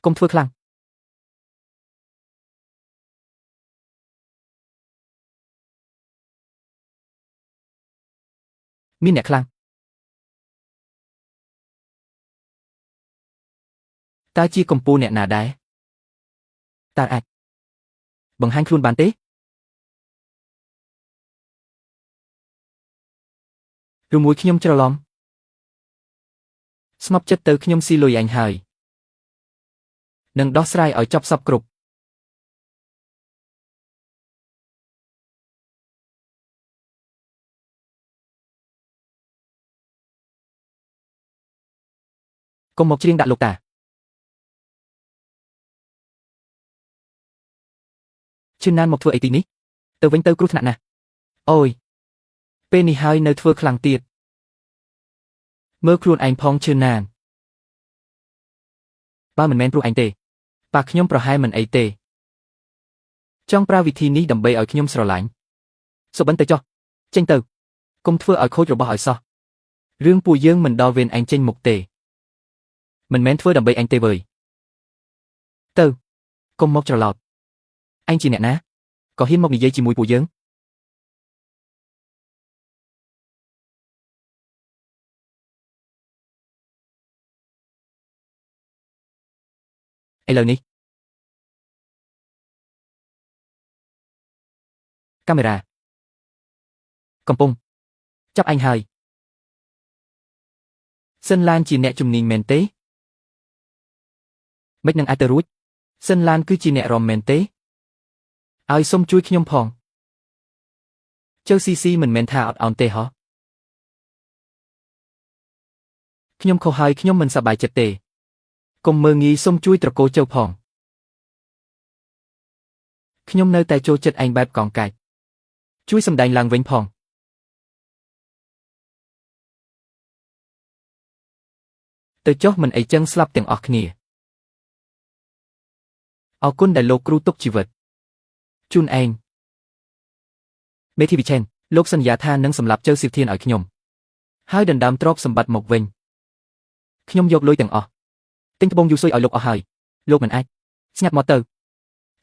កុំធ្វើខ្លាំងមានអ្នកខ្លាំងតើជាកម្ពូលអ្នកណាដែរតើអាចបង្ហាញខ្លួនបានទេឬមួយខ្ញុំច្រឡំស្ងប់ចិត្តទៅខ្ញុំស៊ីលុយអញហើយនឹងដោះស្រាយឲ្យចប់សពគ្រប់កុំមកច្រៀងដាក់លោកតាឈឿនណានមកធ្វើអីទីនេះទៅវិញទៅគ្រោះថ្នាក់ណាស់អូយពេលនេះហើយនៅធ្វើខ្លាំងទៀតមើលខ្លួនឯងផងឈឿនណានបើមិនមែនព្រោះឯងទេប៉ាខ្ញុំប្រហែលមិនអីទេចង់ប្រើវិធីនេះដើម្បីឲ្យខ្ញុំស្រឡាញ់សុបិនទៅចុះចេញទៅកុំធ្វើឲ្យខូចរបស់ឲ្យសោះរឿងពួកយើងមិនដល់វេនឯងចេញមុខទេមិនមែនធ្វើដើម្បីឯងទេវើយទៅកុំមកច្រឡោតឯងជាអ្នកណាក៏ហ៊ានមកនិយាយជាមួយពួកយើងឥឡូវនេះកាមេរ៉ាកំពុងចាប់ឯងហើយសិនឡានជាអ្នកជំនាញមែនទេមិននឹងអាចទៅរួចសិនឡានគឺជាអ្នករំមែនទេឲ្យសុំជួយខ្ញុំផងចៅស៊ីស៊ីមិនមែនថាអត់អោនទេហ៎ខ្ញុំខុសហើយខ្ញុំមិនសប្បាយចិត្តទេកុំមើងងាយសុំជួយត្រកូលចៅផងខ្ញុំនៅតែចូលចិត្តឯងបែបកងកាច់ជួយសម្ដែងឡើងវិញផងទៅចុះមិនអីចឹងស្លាប់ទាំងអស់គ្នាអរគុណដែលលោកគ្រូទុកជីវិតជូនឯងមេធីវិឆេនលោកសន្យាថានឹងសម្លាប់ចៅស៊ីវធានឲ្យខ្ញុំហើយដណ្ដើមទ្រព្យសម្បត្តិមកវិញខ្ញុំយកលុយទាំងអស់ទិញត្បូងយូស៊ុយឲ្យលោកអស់ហើយលោកមិនអាចស្ងាត់មកទៅ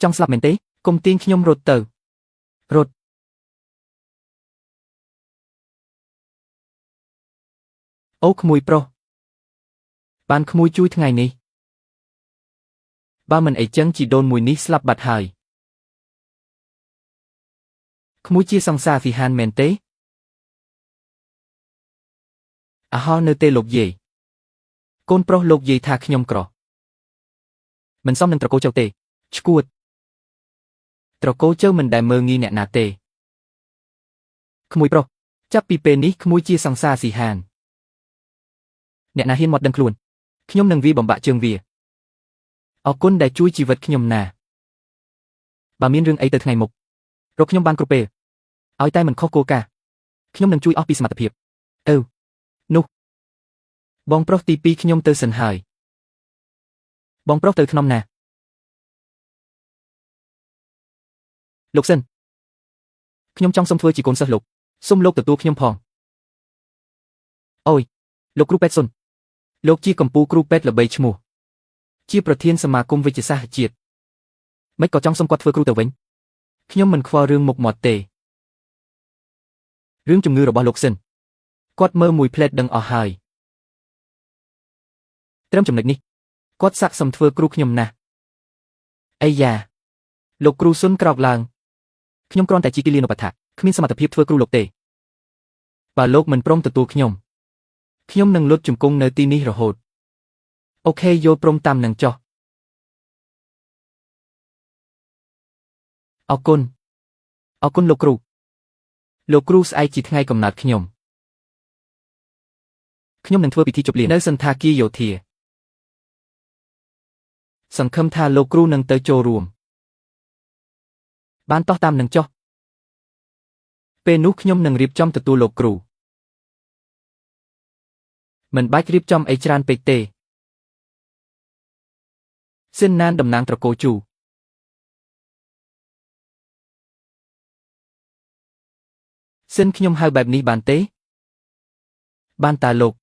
ចង់ស្លាប់មែនទេកុំទាញខ្ញុំរត់ទៅរត់អូក្មួយប្រុសបានក្មួយជួយថ្ងៃនេះបើមិនអីចឹងជីដូនមួយនេះស្លាប់បាត់ហើយក្មួយជាសង្សារវិហានមែនទេអាហោនៅទេលោកយាយកូនប្រុសលោកយាយថាខ្ញុំក្រមិនសមនឹងត្រកូលចៅទេឈួតត្រកូលចៅមិនដែលមើលងាយអ្នកណាទេក្មួយប្រុសចាប់ពីពេលនេះក្មួយជាសង្សារស៊ីហានអ្នកណាហ៊ានមកដឹងខ្លួនខ្ញុំនឹងវាបំបាក់ជើងវាអរគុណដែលជួយជីវិតខ្ញុំណាបើមានរឿងអីទៅថ្ងៃមុខ រកខ្ញុំបានគ្រប់ពេលឲ្យតែមិនខុសគោលការណ៍ខ្ញុំនឹងជួយអស់ពីសមត្ថភាពអឺនោះបងប្រុសទី2ខ្ញុំទៅសិនហើយបងប្រុសទៅក្នុងណាលោកសិនខ្ញុំចង់សុំធ្វើជាកូនសិស្សលោកសូមលោកទទួលខ្ញុំផងអូយលោកគ្រូពេទ្យសុនលោកជាកម្ពូលគ្រូពេទ្យល្បីឈ្មោះជាប្រធានសមាគមវិទ្យាសាស្ត្រជាតិមិនក៏ចង់សុំគាត់ធ្វើគ្រូទៅវិញខ្ញុំមិនខ្វល់រឿងមុខមាត់ទេរឿងជំងឺរបស់លោកសិនគាត់មើលមួយផ្លែតដឹងអស់ហើយត្រឹមចំណុចនេះគាត់សាកសុំធ្វើគ្រូខ្ញុំណាស់អីយ៉ាលោកគ្រូសុនក្រោកឡើងខ្ញុំគ្រាន់តែជាគិលានុបដ្ឋាគ្មានសមត្ថភាពធ្វើគ្រូលោកទេបើលោកមិនព្រមទទួលខ្ញុំខ្ញុំនឹងលុតជង្គង់នៅទីនេះរហូតអូខេយល់ព្រមតាមនឹងចុះអរគុណអរគុណលោកគ្រូលោកគ្រូស្អែកជាថ្ងៃកំណើតខ្ញុំខ្ញុំនឹងធ្វើពិធីជប់លៀងនៅសន្តាគារយោធាសង្ឃឹមថាលោកគ្រូនឹងទៅចូលរួមបានតោះតាមនឹងចុះពេលនោះខ្ញុំនឹងរៀបចំទទួលលោកគ្រូមិនបាច់រៀបចំអីច្រើនពេកទេសិនណានតំណាងត្រកូលជូសិនខ្ញុំហៅបែបនេះបានទេបានតាលោក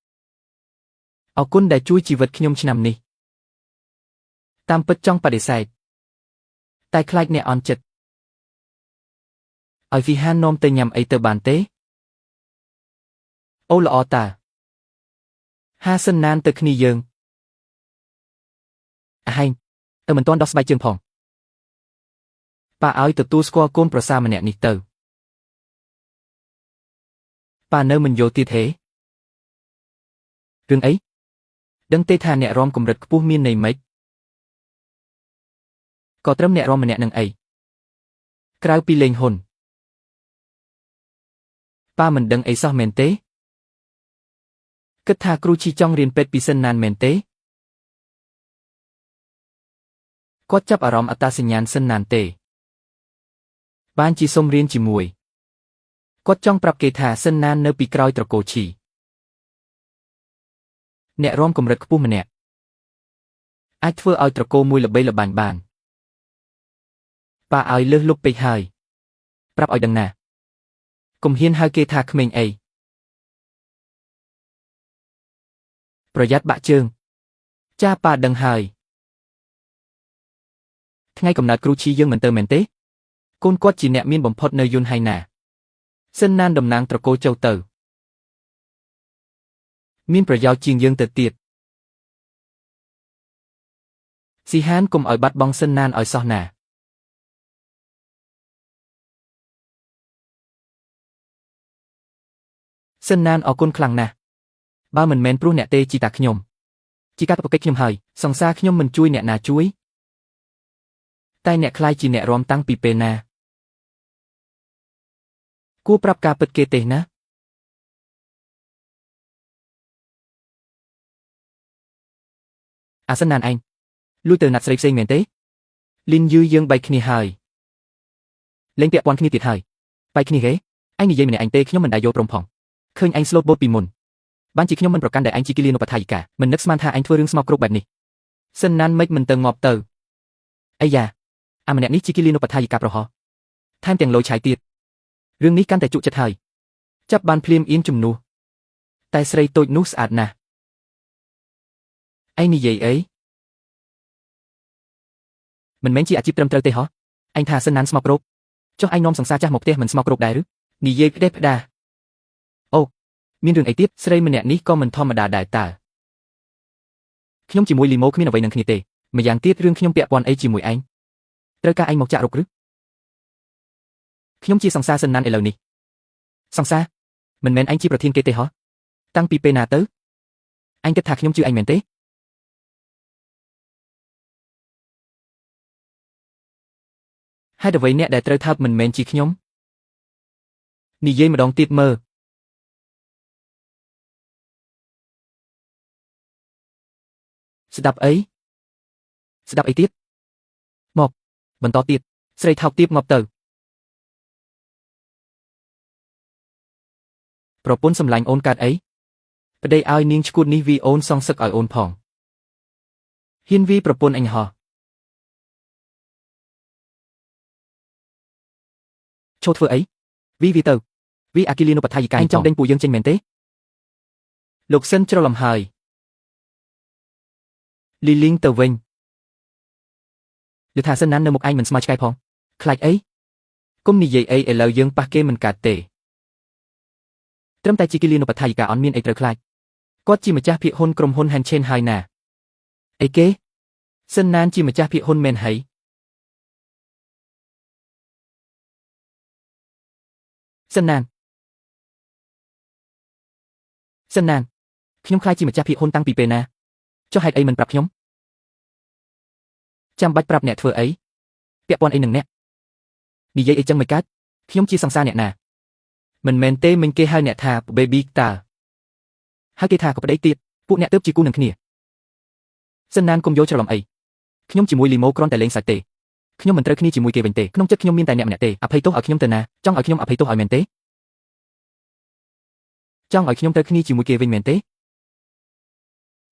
អរគុណដែលជួយជីវិតខ្ញុំឆ្នាំនេះតាមពិតចង់បដិសេធតែខ្លាចអ្នកអន់ចិត្តឲ្យវិហាននាំទៅញ៉ាំអីទៅបានទេអូល្អតាហាសិនណានទៅគ្នាយើងអាហែងទៅមិនទាន់ដោះស្បែកជើងផងប៉ាឲ្យទទួលស្គាល់កូនប្រសាម្នាក់នេះទៅប៉ានៅមិនយល់ទៀតទេរឿងអីដឹងទេថាអ្នករំកម្រិតខ្ពស់មានន័យម៉េចក៏ត្រឹមអ្នករំម្នាក់នឹងអីក្រៅពីលេងហ៊ុនប៉ាមិនដឹងអីសោះមែនទេគិតថាគ្រូឈីចង់រៀនពេទ្យពីសិនណានមែនទេគាត់ចាប់អារម្មណ៍អត្តសញ្ញាណសិនណានទេបានជាសុំរៀនជាមួយគាត់ចង់ប្រាប់គេថាសិនណាននៅពីក្រោយត្រកូលឈីអ្នករំកម្រិតខ្ពស់ម្នាក់អាចធ្វើឲ្យត្រកូលមួយល្បីល្បាញបានប៉ាឲ្យលើសលុបពេកហើយប្រាប់ឲ្យដឹងណាកុំហ៊ានហៅគេថាក្មេងអីប្រយ័ត្នបាក់ជើងចាប៉ាដឹងហើយថ្ងៃកំណើតគ្រូឈីយើងមិនទៅមែនទេកូនគាត់ជាអ្នកមានបំផុតនៅយុនហៃណាសិនណានតំណាងត្រកូលចូលទៅមានប្រយោជន៍ជាងយើងទៅទៀតស៊ីហានកុំឲ្យបាត់បង់សិនណានឲ្យសោះណាសិនណានអរគុណខ្លាំងណាស់បើមិនមែនព្រោះអ្នកទេជីតាខ្ញុំជាការប្រកិច្ចខ្ញុំហើយសង្សារខ្ញុំមិនជួយអ្នកណាជួយតែអ្នកខ្លាយជាអ្នករំតាំងពីពេលណាគួរប្រាប់ការពិតគេទេណាអាសិនណានឯងលួចទៅណាត់ស្រីផ្សេងមែនទេលីនយឺយើងបែកគ្នាហើយលេងពាក់ព័ន្ធគ្នាទៀតហើយបែកគ្នាហេឯងនិយាយម្នាក់ឯងទេខ្ញុំមិនដែលយល់ព្រមផងឃើញឯងស្លូតបូតពីមុនបានជាខ្ញុំមិនប្រកាន់ដែលឯងជាគិលានុបដ្ឋាយិកាមិននឹកស្មានថាឯងធ្វើរឿងស្មោកគ្រោកបែបនេះសិនណានមិនមិនទៅងាប់ទៅអីយ៉ាអាម្នាក់នេះជាគិលានុបដ្ឋាយិកាប្រហោះថែមទាំងលយឆាយទៀតរឿងនេះកាន់តែជក់ចិត្តហើយចាប់បានភ្លាមអៀនជំនួសតែស្រីតូចនោះស្អាតណាស់ឯងនិយាយអីមិនមែនជាអាជីពត្រឹមត្រូវទេហ៎ឯងថាសិនណានស្មោកគ្រោកចុះឯងនាំសង្សារចាស់មកផ្ទះមិនស្មោកគ្រោកដែរឬនិយាយផ្ដេសផ្ដាសអូមានរឿងអីទៀតស្រីម្នាក់នេះក៏មិនធម្មតាដែរតើខ្ញុំជាមួយលីម៉ូគ្មានអ្វីនឹងគ្នាទេម្យ៉ាងទៀតរឿងខ្ញុំពាក់ព័ន្ធអីជាមួយឯងត្រូវការឯងមកចាក់រុកឬខ្ញុំជាសង្សារសិនណានឥឡូវនេះសង្សារមិនមែនឯងជាប្រធានគេទេហ៎តាំងពីពេលណាទៅឯងគិតថាខ្ញុំជឿឯងមែនទេហេតុអ្វីអ្នកដែលត្រូវថើបមិនមែនជាខ្ញុំនិយាយម្ដងទៀតមើលស្ដាប់អីស្ដាប់អីទៀតមកបន្តទៀតស្រីថោកទាបងាប់ទៅ ប្រពន្ធសម្លាញ់អូនកើតអីប្តីឲ្យនាងឈួតនេះវីអូនសងសឹកឲ្យអូនផងហ៊ានវីប្រពន្ធអញហោះឈោធ្វើអីវីវីទៅវីអាគីលានុបដ្ឋាយិកាចង់ដេញពួកយើងចេញមែនទេលោកសិនច្រឡំហើយលីលីងទៅវិញយថាសិនណាននៅមុខឯងមិនស្មើឆ្កែផងខ្លាចអីគុំនិយាយអីឥឡូវយើងប៉ះគេមិនកាត់ទេត្រឹមតែជាគិលានុបដ្ឋាយិកាអត់មានអីត្រូវខ្លាចគាត់ជាម្ចាស់ភាគហ៊ុនក្រុមហ៊ុនហាន់ឆេនហើយណាអីគេសិនណានជាម្ចាស់ភាគហ៊ុនមែនហើយសិនណានសិនណានខ្ញុំខ្លាចជាម្ចាស់ភាគហ៊ុនតាំងពីពេលណាចុះហេតុអីមិនប្រាប់ខ្ញុំចាំបាច់ប្រាប់អ្នកធ្វើអីពាក់ព័ន្ធអីនឹងអ្នកនិយាយអីចឹងមិនកើតខ្ញុំជាសង្សារអ្នកណាមិនមែនទេមិញគេហៅអ្នកថា baby តើហើយគេថាក៏ប្តីទៀតពួកអ្នកទើបជាគូនឹងគ្នាសិនណានគុំយកច្រឡំអីខ្ញុំជាមួយលីម៉ូគ្រាន់តែលេងសើចទេខ្ញុំមិនត្រូវគ្នាជាមួយគេវិញទេក្នុងចិត្តខ្ញុំមានតែអ្នកម្នាក់ទេអភ័យទោសឲ្យខ្ញុំទៅណាចង់ឲ្យខ្ញុំអភ័យទោសឲ្យមែនទេចង់ឲ្យខ្ញុំត្រូវគ្នាជាមួយគេវិញមែនទេ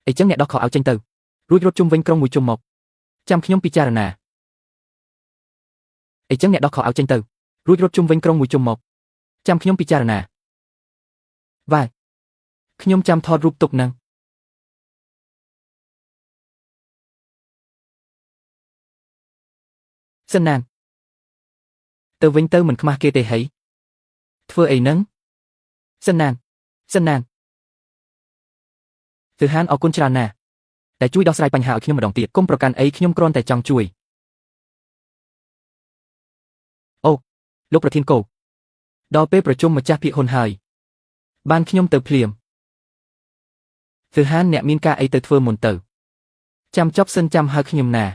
អីចឹងអ្នកដោះខោអាវចេញទៅរួចរត់ជុំវិញក្រុងមួយជុំមកចាំខ្ញុំពិចារណាអីចឹងអ្នកដោះខោអាវចេញទៅរួចរត់ជុំវិញក្រុងមួយជុំមកចាំខ្ញុំពិចារណាវ៉ាខ្ញុំចាំថតរូបទុកនឹងសិនណានទៅវិញទៅមិនខ្មាស់គេទេហីធ្វើអីនឹងសិនណានសិនណានទើហានអរគុណច្រើនណាស់តែជួយដោះស្រាយបញ្ហាឲ្យខ្ញុំម្ដងទៀតគុំប្រកាន់អីខ្ញុំគ្រាន់តែចង់ជួយអូលោកប្រធានកោដល់ពេលប្រជុំម្ចាស់ភាគហ៊ុនហើយបានខ្ញុំទៅភ្លាមទើហានអ្នកមានការអីទៅធ្វើមុនទៅចាំចប់សិនចាំហៅខ្ញុំណា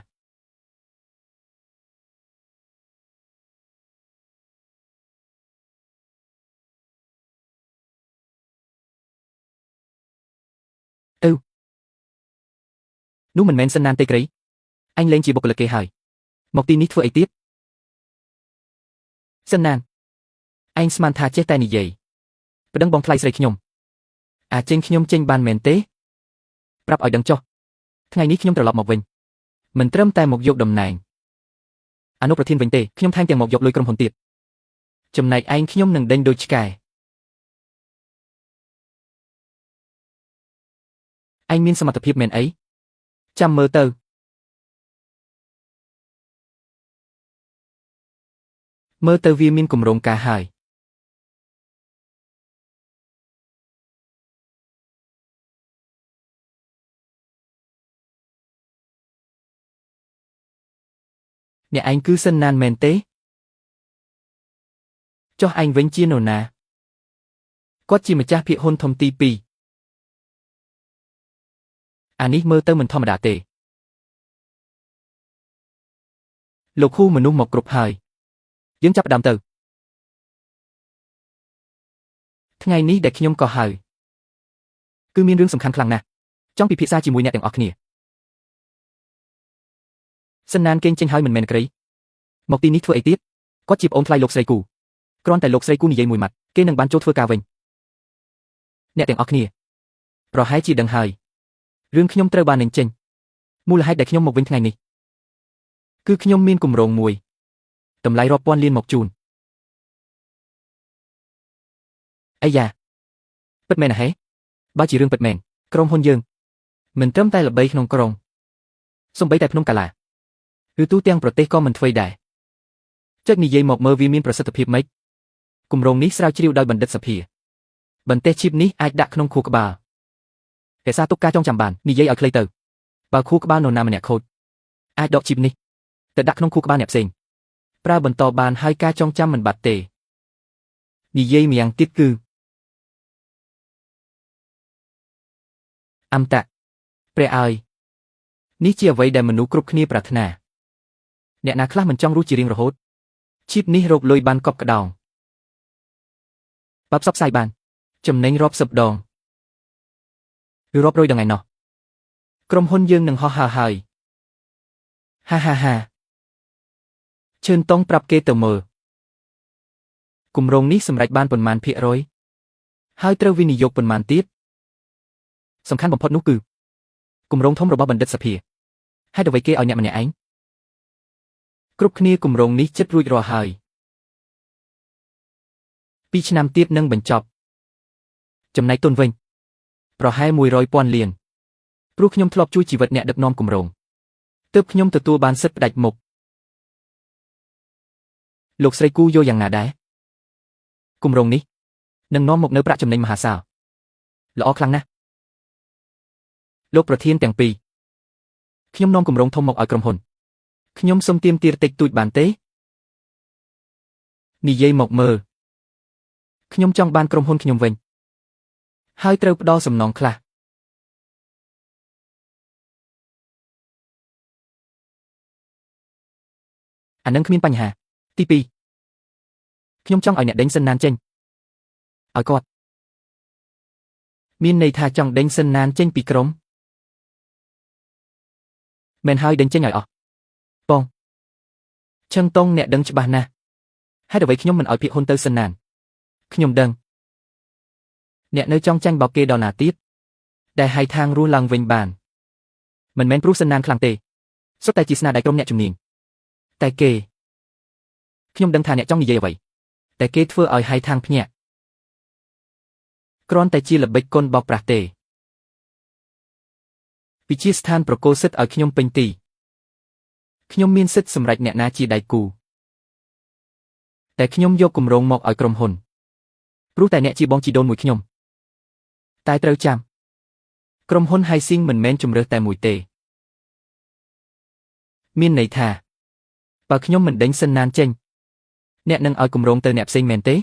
ទៅនោះមិនមែនសិនណានទេក្រីអញលែងជាបុគ្គលិកគេហើយមកទីនេះធ្វើអីទៀតសិនណានឯងស្មានថាចេះតែនិយាយប្តឹងបងថ្លៃស្រីខ្ញុំអាចចេញខ្ញុំចេញបានមែនទេប្រាប់ឲ្យដឹងចុះថ្ងៃនេះខ្ញុំត្រឡប់មកវិញមិនត្រឹមតែមកយកតំណែងអនុប្រធានវិញទេខ្ញុំថែមទាំងមកយកលុយក្រុមហ៊ុនទៀតចំណែកឯងខ្ញុំនឹងដេញដូចឆ្កែឯងមានសមត្ថភាពមែនអីចាំមើលទៅមើលទៅវាមានគម្រោងការហើយអ្នកឯងគឺសិនណានមែនទេចុះឯងវិញជានរណាគាត់ជាម្ចាស់ភាគហ៊ុនធំទី2អានេះមើលទៅមិនធម្មតាទេលោកហ៊ូមនុស្សមកគ្រប់ហើយយើងចាប់ផ្ដើមទៅថ្ងៃនេះដែលខ្ញុំក៏ហៅគឺមានរឿងសំខាន់ខ្លាំងណាស់ចង់ពិភាក្សាជាមួយអ្នកទាំងអស់គ្នាសិនណានគេងចេញហើយមិនមែនក្រីមកទីនេះធ្វើអីទៀតគាត់ជាប្អូនថ្លៃលោកស្រីគូគ្រាន់តែលោកស្រីគូនិយាយមួយម៉ាត់គេនឹងបានចូលធ្វើការវិញអ្នកទាំងអស់គ្នាប្រហែលជាដឹងហើយរឿងខ្ញុំត្រូវបាននឹងចេញមូលហេតុដែលខ្ញុំមកវិញថ្ងៃនេះគឺខ្ញុំមានគម្រោងមួយតម្លៃរាប់ពាន់លានមកជូនអាយ៉ាពិតមែនណាហេបើជារឿងពិតមែនក្រុមហ៊ុនយើងមិនត្រឹមតែល្បីក្នុងក្រុងសូម្បីតែភ្នំកាឡាឬទូទាំងប្រទេសក៏មិនធ្វើដែរចុចនិយាយមកមើលវាមានប្រសិទ្ធភាពម៉េចគម្រោងនេះស្រាវជ្រាវដោយបណ្ឌិតសភាបន្ទះឈីបនេះអាចដាក់ក្នុងខួរក្បាលរក្សាទុកការចងចាំបាននិយាយឲ្យខ្លីទៅបើខួរក្បាលនរណាម្នាក់ខូចអាចដកឈីបនេះទៅដាក់ក្នុងខួរក្បាលអ្នកផ្សេងប្រើបន្តបានហើយការចងចាំមិនបាត់ទេនិយាយម្យ៉ាងទៀតគឺអមតៈព្រះអើយនេះជាអ្វីដែលមនុស្សគ្រប់គ្នាប្រាថ្នាអ្នកណាខ្លះមិនចង់រស់ជារៀងរហូតឈីបនេះរកលុយបានកប់ក្តោងបើផ្សព្វផ្សាយបានចំណេញរាប់សិបដងឬរាប់រយដងឯណោះក្រុមហ៊ុនយើងនឹងហោះហើរហើយហាហាហាជឿនតុងប្រាប់គេទៅមើលគម្រោងនេះសម្រេចបានប៉ុន្មានភាគរយ ហើយត្រូវវិនិយោគប៉ុន្មានទៀតសំខាន់បំផុតនោះគឺគម្រោងធំរបស់បណ្ឌិតសភាហេតុអ្វីគេឲ្យអ្នកម្នាក់ឯងគ្រប់គ្នាគម្រោងនេះជិតរួចរាល់ហើយ2ឆ្នាំទៀតនឹងបញ្ចប់ចំណែកទុនវិញប្រហែល100,000លានព្រោះខ្ញុំធ្លាប់ជួយជីវិតអ្នកដឹកនាំគម្រោងទើបខ្ញុំទទួលបានសិទ្ធិផ្ដាច់មុខលោកស្រីគូយល់យ៉ាងណាដែរគម្រោងនេះនឹងនាំមកនូវប្រាក់ចំណេញមហាសាលល្អខ្លាំងណាស់លោកប្រធានទាំងពីរខ្ញុំនាំគម្រោងធំមកឲ្យក្រុមហ៊ុនខ្ញុំសូមទាមទារតិចតួចបានទេនិយាយមកមើលខ្ញុំចង់បានក្រុមហ៊ុនខ្ញុំវិញហើយត្រូវផ្ដល់សំណងខ្លះអានឹងគ្មានបញ្ហាទី2ខ្ញុំចង់ឲ្យអ្នកដេញសិនណានចេញឲ្យគាត់មានន័យថាចង់ដេញសិនណានចេញពីក្រុមមែនហើយដេញចេញឲ្យអស់បងឈឹងតុងអ្នកដឹងច្បាស់ណាស់ហេតុអ្វីខ្ញុំមិនឲ្យភាគហ៊ុនទៅសិនណានខ្ញុំដឹងអ្នកនៅចង់ចាញ់បោកគេដល់ណាទៀតដែលហៃខាងរស់ឡើងវិញបានមិនមែនព្រោះសិនណានខ្លាំងទេសុទ្ធតែជាស្នាដៃក្រុមអ្នកជំនាញតែគេខ្ញុំដឹងថាអ្នកចង់និយាយអ្វីតែគេធ្វើឲ្យហៃខាងភ្ញាក់គ្រាន់តែជាល្បិចកុនបោកប្រាស់ទេវិទ្យាស្ថានប្រគល់សិទ្ធិឲ្យខ្ញុំពេញទីខ្ញុំមានសិទ្ធិសម្រេចអ្នកណាជាដៃគូតែខ្ញុំយកគម្រោងមកឲ្យក្រុមហ៊ុនព្រោះតែអ្នកជាបងជីដូនមួយខ្ញុំតែត្រូវចាំក្រុមហ៊ុនហៃស៊ីងមិនមែនជំរើសតែមួយទេមានន័យថាបើខ្ញុំមិនដេញសិនណានចេញអ្នកនឹងឲ្យគម្រោងទៅអ្នកផ្សេងមែនទេ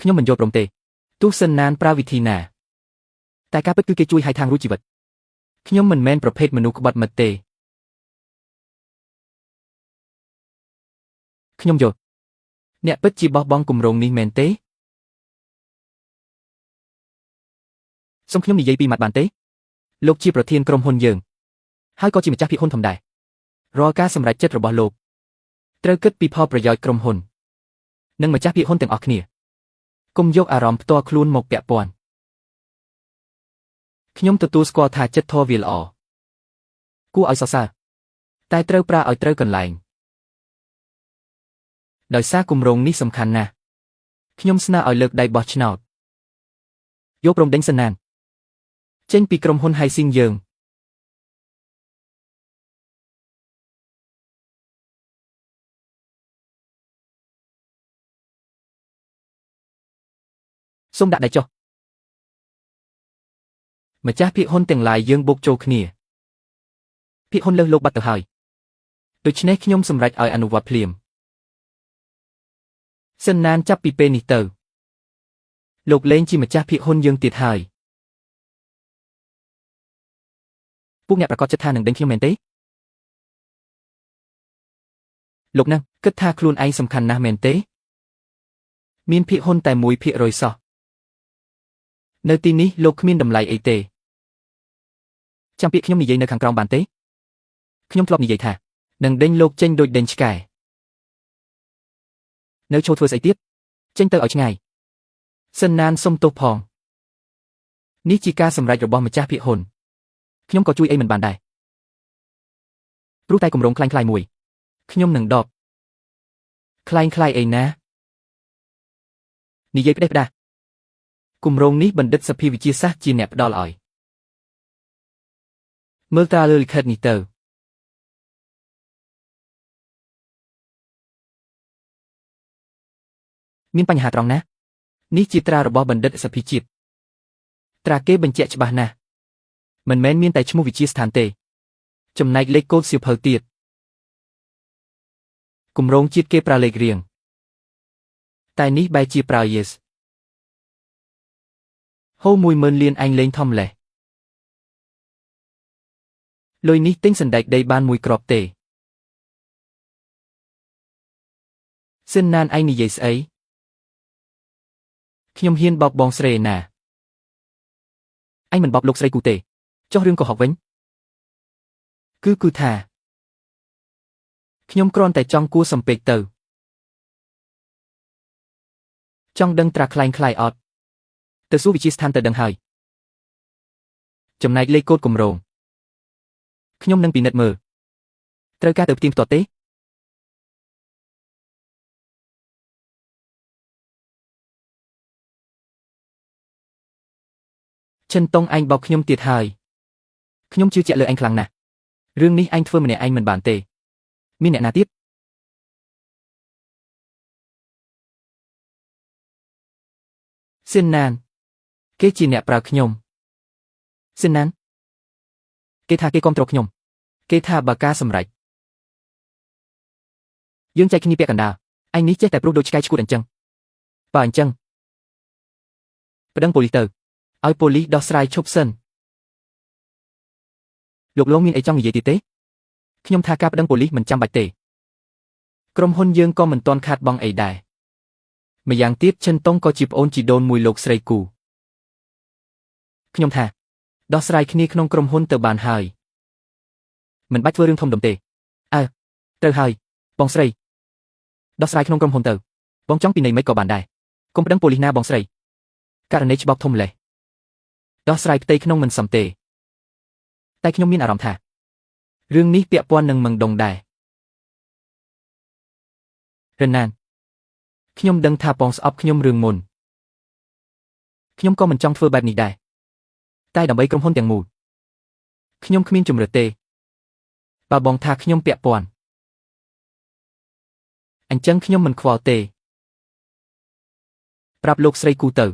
ខ្ញុំមិនយល់ព្រមទេទោះសិនណានប្រើវិធីណាតែការពិតគឺគេជួយឲ្យខាងរួចជីវិតខ្ញុំមិនមែនប្រភេទមនុស្សក្បត់មិត្តទេខ្ញុំយល់អ្នកពិតជាបោះបង់គម្រោងនេះមែនទេសូមខ្ញុំនិយាយពីម៉ាត់បានទេលោកជាប្រធានក្រុមហ៊ុនយើងហើយក៏ជាម្ចាស់ភាគហ៊ុនធំដែររាល់ការសម្រេចចិត្តរបស់លោកត្រូវគិតពីផលប្រយោជន៍ក្រុមហ៊ុននិងម្ចាស់ភាគហ៊ុនទាំងអស់គ្នាកុំយកអារម្មណ៍ផ្ទាល់ខ្លួនមកពាក់ព័ន្ធខ្ញុំទទួលស្គាល់ថាចិត្តធម៌វាល្អគួរឲ្យសរសើរតែត្រូវប្រើឲ្យត្រូវកន្លែងដោយសារគម្រោងនេះសំខាន់ណាស់ខ្ញុំស្នើឲ្យលើកដៃបោះឆ្នោតយកព្រមដេញសិនណានចេញពីក្រុមហ៊ុនហៃស៊ីងយើងសូមដាក់ដៃចុះម្ចាស់ភាគហ៊ុនទាំងឡាយយើងបូកចូលគ្នាភាគហ៊ុនលើសលោកបាត់ទៅហើយដូច្នេះខ្ញុំសម្រេចឲ្យអនុវត្តភ្លាមសិនណានចាប់ពីពេលនេះទៅលោកលែងជាម្ចាស់ភាគហ៊ុនយើងទៀតហើយពួកអ្នកប្រកាសចិត្តថានឹងដេញខ្ញុំមែនទេលោកនឹងគិតថាខ្លួនឯងសំខាន់ណាស់មែនទេមានភាគហ៊ុនតែ1%សោះនៅទីនេះលោកគ្មានតម្លៃអីទេចាំពាក្យខ្ញុំនិយាយនៅខាងក្រោមបានទេខ្ញុំធ្លាប់និយាយថានឹងដេញលោកចេញដូចដេញឆ្កែនៅចូលធ្វើស្អីទៀតចេញទៅឲ្យឆ្ងាយសិនណានសុំទោសផងនេះជាការសម្រេចរបស់ម្ចាស់ភាគហ៊ុនខ្ញុំក៏ជួយអីមិនបានដែរព្រោះតែគម្រោងคล้ายៗមួយខ្ញុំនឹងដបคล้ายៗអីណានិយាយផ្ដេសផ្ដាសគម្រោងនេះបណ្ឌិតសភាវិទ្យាសាស្ត្រជាអ្នកផ្ដល់ឲ្យមើលត្រាលើលិខិតនេះទៅមានបញ្ហាត្រង់ណានេះជាត្រារបស់បណ្ឌិតសភាជាតិត្រាគេបញ្ជាក់ច្បាស់ណាស់មិនមែនមានតែឈ្មោះវិទ្យាស្ថានទេចំណែកលេខកូដសៀវភៅទៀតគម្រោងជាតិគេប្រើលេខរៀងតែនេះបែរជាប្រើ yes ហូ10000លានអញលេងធំលេះលុយនេះទិញសណ្ដែកដីបានមួយគ្រាប់ទេសិនណានឯងនិយាយស្អីខ្ញុំហ៊ានបោកបងស្រីឯណាអញមិនបោកលោកស្រីគូទេចុះរឿងកុហកវិញគឺថា ខ្ញុំគ្រាន់តែចង់គួរសំពេកទៅចង់ដឹងត្រាក្លែងក្លាយអត់ទៅសួរវិទ្យាស្ថានទៅដឹងហើយចំណែកលេខកូដគម្រោងខ្ញុំនឹងពិនិត្យមើលត្រូវការទៅផ្ទៀងផ្ទាត់ទេឈិនតុងឯងបោកខ្ញុំទៀតហើយខ្ញុំជឿជាក់លើឯងខ្លាំងណាស់រឿងនេះឯងធ្វើម្នាក់ឯងមិនបានទេមានអ្នកណាទៀតសៀនណានគេជាអ្នកប្រើខ្ញុំសៀនណានគេថាគេគាំទ្រខ្ញុំគេថាបើការសម្រេចយើងចែកគ្នាពាក់កណ្ដាលឯងនេះចេះតែព្រោះដូចឆ្កែឆ្កួតអញ្ចឹងបើអញ្ចឹងប្តឹងប៉ូលីសទៅឲ្យប៉ូលីសដោះស្រាយឈប់សិនលោកលោកមានអីចង់និយាយទៀតទេខ្ញុំថាការប្តឹងប៉ូលីសមិនចាំបាច់ទេក្រុមហ៊ុនយើងក៏មិនទាន់ខាតបង់អីដែរម្យ៉ាងទៀតឈិនតុងក៏ជាប្អូនជីដូនមួយលោកស្រីគូខ្ញុំថាដោះស្រាយគ្នាក្នុងក្រុមហ៊ុនទៅបានហើយមិនបាច់ធ្វើរឿងធំដុំទេអើត្រូវហើយបងស្រីដោះស្រាយក្នុងក្រុមហ៊ុនទៅបងចង់ពីនៃមិនក៏បានដែរកុំប្តឹងប៉ូលីសណាបងស្រីករណីច្បាប់ធំលេះដោះស្រាយផ្ទៃក្នុងមិនសមទេតែខ្ញុំមានអារម្មណ៍ថារឿងនេះពាក់ព័ន្ធនឹងមឹងដងដែររិនណានខ្ញុំដឹងថាបងស្អប់ខ្ញុំរឿងមុនខ្ញុំក៏មិនចង់ធ្វើបែបនេះដែរតែដើម្បីក្រុមហ៊ុនទាំងមូលខ្ញុំគ្មានជំរឿទេបើបងថាខ្ញុំពាក់ព័ន្ធអញ្ចឹងខ្ញុំមិនខ្វល់ទេប្រាប់លោកស្រីគូទៅ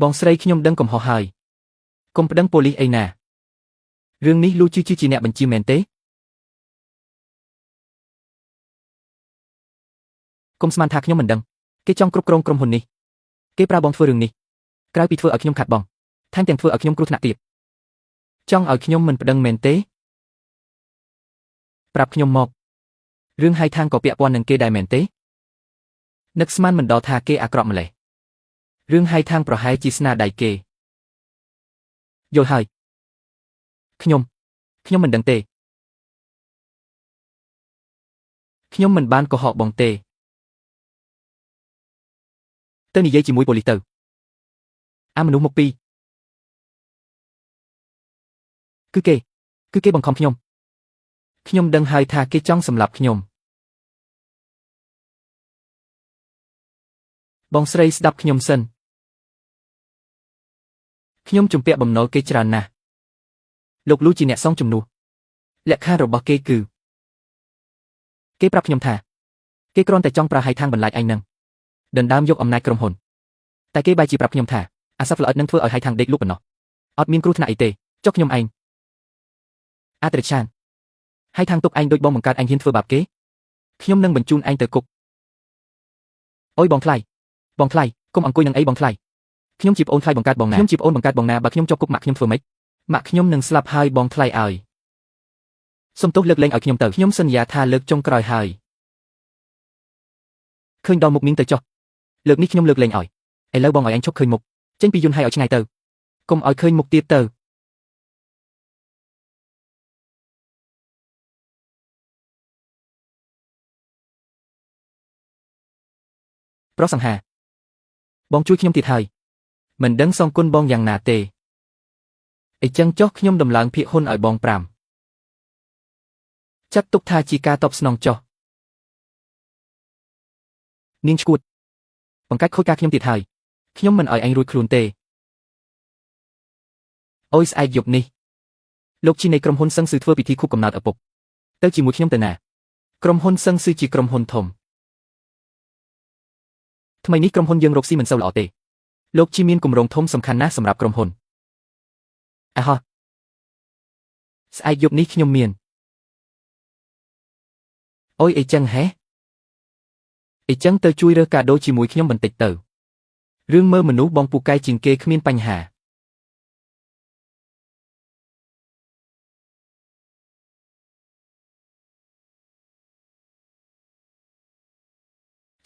បងស្រីខ្ញុំដឹងកំហុសហើយកុំប្តឹងប៉ូលីសអីណារឿងនេះលូជីជាអ្នកបញ្ជាមែនទេកុំស្មានថាខ្ញុំមិនដឹងគេចង់គ្រប់គ្រងក្រុមហ៊ុននេះគេប្រើបងធ្វើរឿងនេះក្រៅពីធ្វើឲ្យខ្ញុំខាត់បងថែមទាំងធ្វើឲ្យខ្ញុំគ្រោះថ្នាក់ទៀតចង់ឲ្យខ្ញុំមិនប្តឹងមែនទេប្រាប់ខ្ញុំមករឿងហៃខាងក៏ពាក់ព័ន្ធនឹងគេដែរមែនទេនឹកស្មានមិនដល់ថាគេអាក្រក់ម្ល៉េះរឿងហៃខាងប្រហែលជាស្នាដៃគេយល់ហើយខ្ញុំមិនដឹងទេខ្ញុំមិនបានកុហកបងទេទៅនិយាយជាមួយប៉ូលីសទៅអាមនុស្សមុខពីរគឺគេបង្ខំខ្ញុំខ្ញុំដឹងហើយថាគេចង់សម្លាប់ខ្ញុំបងស្រីស្ដាប់ខ្ញុំសិនខ្ញុំជំពាក់បំណុលគេច្រើនណាស់លោកលូជាអ្នកសងជំនួសលក្ខខណ្ឌរបស់គេគឺគេប្រាប់ខ្ញុំថាគេគ្រាន់តែចង់ប្រើហៃខាងបន្លាចឯងនឹងដណ្ដើមយកអំណាចក្រុមហ៊ុនតែគេបែរជាប្រាប់ខ្ញុំថាអាសត្វល្អិតនឹងធ្វើឲ្យហៃខាងដេកលក់ប៉ុណ្ណោះអត់មានគ្រោះថ្នាក់អីទេចុះខ្ញុំឯងអត្រឆានហៃខាងទុកឯងដូចបងបង្កើតឯងហ៊ានធ្វើបាបគេខ្ញុំនឹងបញ្ជូនឯងទៅគុកអូយបងថ្លៃបងថ្លៃកុំអង្គុយនឹងអីបងថ្លៃខ្ញុំជាប្អូនថ្លៃបង្កើតបងណាខ្ញុំជាប្អូនបង្កើតបងណាបើខ្ញុំជាប់គុកម៉ាក់ខ្ញុំធ្វើម៉េចម៉ាក់ខ្ញុំនឹងស្លាប់ហើយបងថ្លៃឲ្យសុំទោសលើកលែងឲ្យខ្ញុំទៅខ្ញុំសន្យាថាលើកចុងក្រោយហើយឃើញដល់មុខនាងទៅចុះលើកនេះខ្ញុំលើកលែងឲ្យឥឡូវបងឲ្យឯងឈប់ឃើញមុខចេញពីយន្តឲ្យឆ្ងាយទៅកុំឲ្យឃើញមុខទៀតទៅប្រុសសង្ហាបងជួយខ្ញុំទៀតហើយមិនដឹងសងគុណបងយ៉ាងណាទេអីចឹងចុះខ្ញុំដំឡើងភាគហ៊ុនឲ្យបង5ចាត់ទុកថាជាការតបស្នងចុះនាងឈួតបង្កាច់ខូចការខ្ញុំទៀតហើយខ្ញុំមិនឲ្យឯងរួចខ្លួនទេអូយស្អែកយប់នេះលោកជីនៃក្រុមហ៊ុនសឹងស៊ឺធ្វើពិធីខួបកំណើតឪពុកទៅជាមួយខ្ញុំទៅណាក្រុមហ៊ុនសឹងស៊ឺជាក្រុមហ៊ុនធំថ្មីនេះក្រុមហ៊ុនយើងរកស៊ីមិនសូវល្អទេលោកជីមានគម្រោងធំសំខាន់ណាស់សម្រាប់ក្រុមហ៊ុនអះហោះស្អែកយប់នេះខ្ញុំមានអូយអីចឹងហេអីចឹងទៅជួយរើសកាដូជាមួយខ្ញុំបន្តិចទៅរឿងមើលមនុស្សបងពូកែជាងគេគ្មានបញ្ហា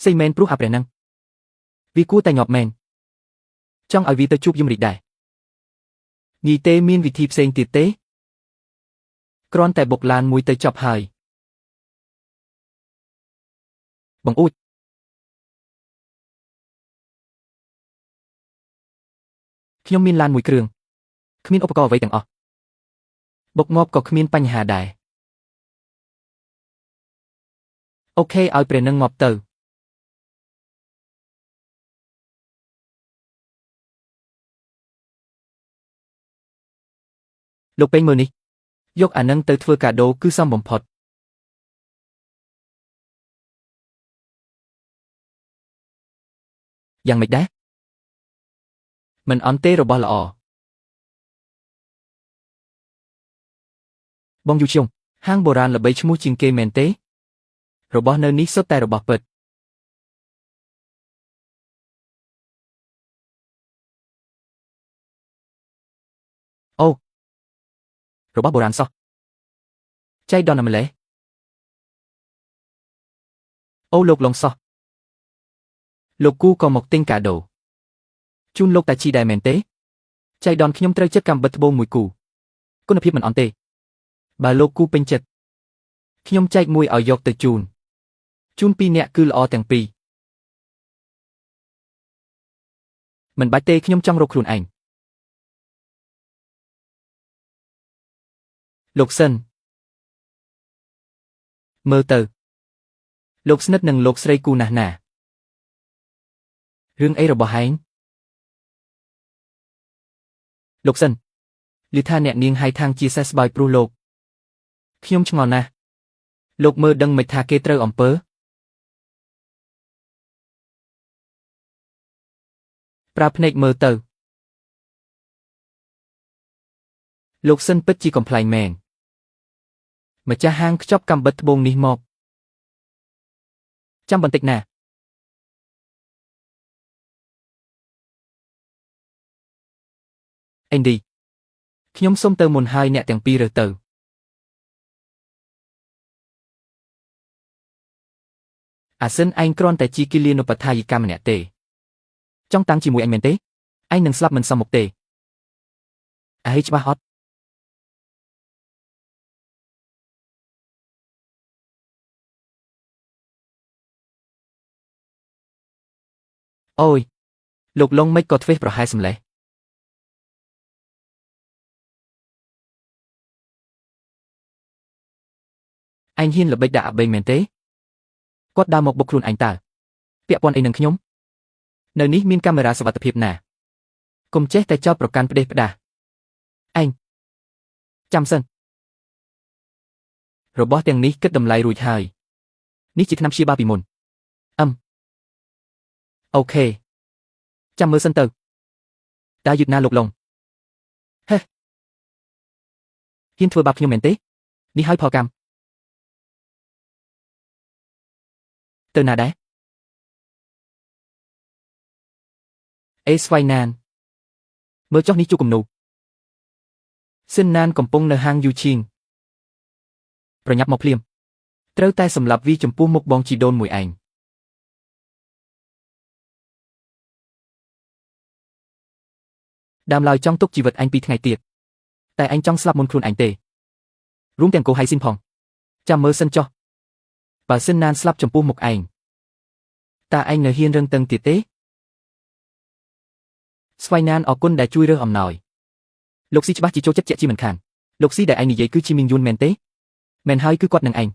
សីមែនព្រោះអាព្រះនឹង វាគួរតែងាប់មែនចង់ឲ្យវាទៅជួបយមរាជដែរងាយទេមានវិធីផ្សេងទៀតទេគ្រាន់តែបុកឡានមួយទៅចប់ហើយបង្អួចខ្ញុំមានឡានមួយគ្រឿងគ្មានឧបករណ៍អ្វីទាំងអស់បុកងាប់ក៏គ្មានបញ្ហាដែរអូខេឲ្យព្រះនឹងងាប់ទៅលោកពេញមើលនេះយកអានឹងទៅធ្វើកាដូគឺសមបំផុតយ៉ាងម៉េចដែរមិនអន់ទេរបស់ល្អបងយូឈុងហាងបុរាណល្បីឈ្មោះជាងគេមែនទេរបស់នៅនេះសុទ្ធតែរបស់ពិតអូរបស់បុរាណសោះចៃដន្យណាស់ម្លេះអូលោកលងសោះលោកគូក៏មកទិញកាដូជូនលោកតាជីដែរមែនទេចៃដន្យខ្ញុំត្រូវចិត្តកាំបិតត្បូងមួយគូគុណភាពមិនអន់ទេបើលោកគូពេញចិត្តខ្ញុំចែកមួយឲ្យយកទៅជូនពីរនាក់គឺល្អទាំងពីរមិនបាច់ទេខ្ញុំចង់រកខ្លួនឯងលោកសិនមើលទៅលោកស្និទ្ធនឹងលោកស្រីគូណាស់ណារឿងអីរបស់ហែងលោកសិនឮថាអ្នកនាងហៃថាងជាសេះស្បើយព្រោះលោកខ្ញុំឆ្ងល់ណាស់លោកមើលដឹងមិនថាគេត្រូវអំពើប្រើភ្នែកមើលទៅលោកសិនពិតជាកំប្លែងមែនម្ចាស់ហាងខ្ចប់កាំបិតត្បូងនេះមកចាំបន្តិចណាអេនឌីខ្ញុំសុំទៅមុនហើយអ្នកទាំងពីររើសទៅអាសិនឯងគ្រាន់តែជាគិលានុបដ្ឋាយិកាម្នាក់ទេចង់តាំងជាមួយអញមែនទេឯងនឹងស្លាប់មិនសមមុខទេអើយច្បាស់អត់អូយលោកលងមិនក៏ធ្វេសប្រហែលសម្លេះឯងហ៊ានល្បិចដាក់អាបេងមែនទេគាត់ដើរមកបុកខ្លួនឯងតើពាក់ព័ន្ធអីនឹងខ្ញុំនៅនេះមានកាមេរ៉ាសុវត្ថិភាពណាកុំចេះតែចោទប្រកាន់ផ្ដេសផ្ដាសឯងចាំសិនរបស់ទាំងនេះគិតតម្លៃរួចហើយនេះជាថ្នាំព្យាបាលពីមុនអឹមអូខេចាំមើលសិនទៅតើយឺតណាលោកឡុងហេហ៊ានធ្វើបាបខ្ញុំមែនទេនេះហើយផលកម្មទៅណាដែរអេស្វៃណានមើលចុះនេះជួគំនូសិនណានកំពុងនៅហាងយូឈីងប្រញាប់មកភ្លាមត្រូវតែសម្លាប់វីចំពោះមុខបងជីដូនមួយឯងដើមឡើយចង់ទុកជីវិតអញពីថ្ងៃទៀតតែអញចង់ស្លាប់មុនខ្លួនឯងទេរួមទាំងកូហៃស៊ីនផងចាំមើលសិនចុះបើសិនណានស្លាប់ចំពោះមុខឯងតើឯងនៅហ៊ានរឹងតឹងទៀតទេស្វៃណានអរគុណដែលជួយរើសអំណោយលោកស៊ីច្បាស់ជាចូលចិត្តជាមិនខានលោកស៊ីដែលឯងនិយាយគឺជាមីងយួនមែនទេមែនហើយគឺគាត់នឹងឯង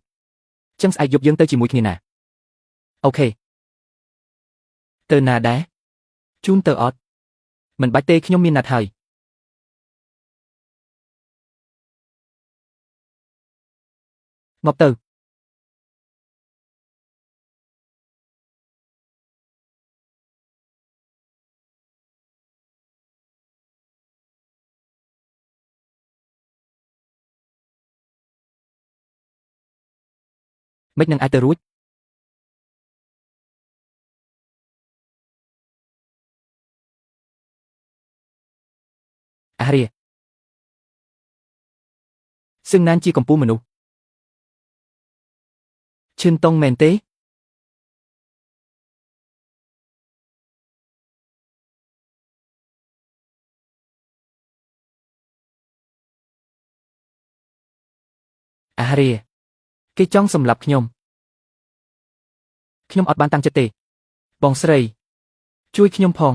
ចឹងស្អែកយប់យើងទៅជាមួយគ្នាណាអូខេទៅណាដែរជូនទៅអត់មិនបាច់ទេខ្ញុំមានណាត់ហើយមកទៅមិននឹងអាចទៅរួចអារីសឹងណានជាកំពូលមនុស្សឈឿនតុងមែនទេ ហាគេចង់សម្លាប់ខ្ញុំខ្ញុំអត់បានតាំងចិត្តទេបងស្រីជួយខ្ញុំផង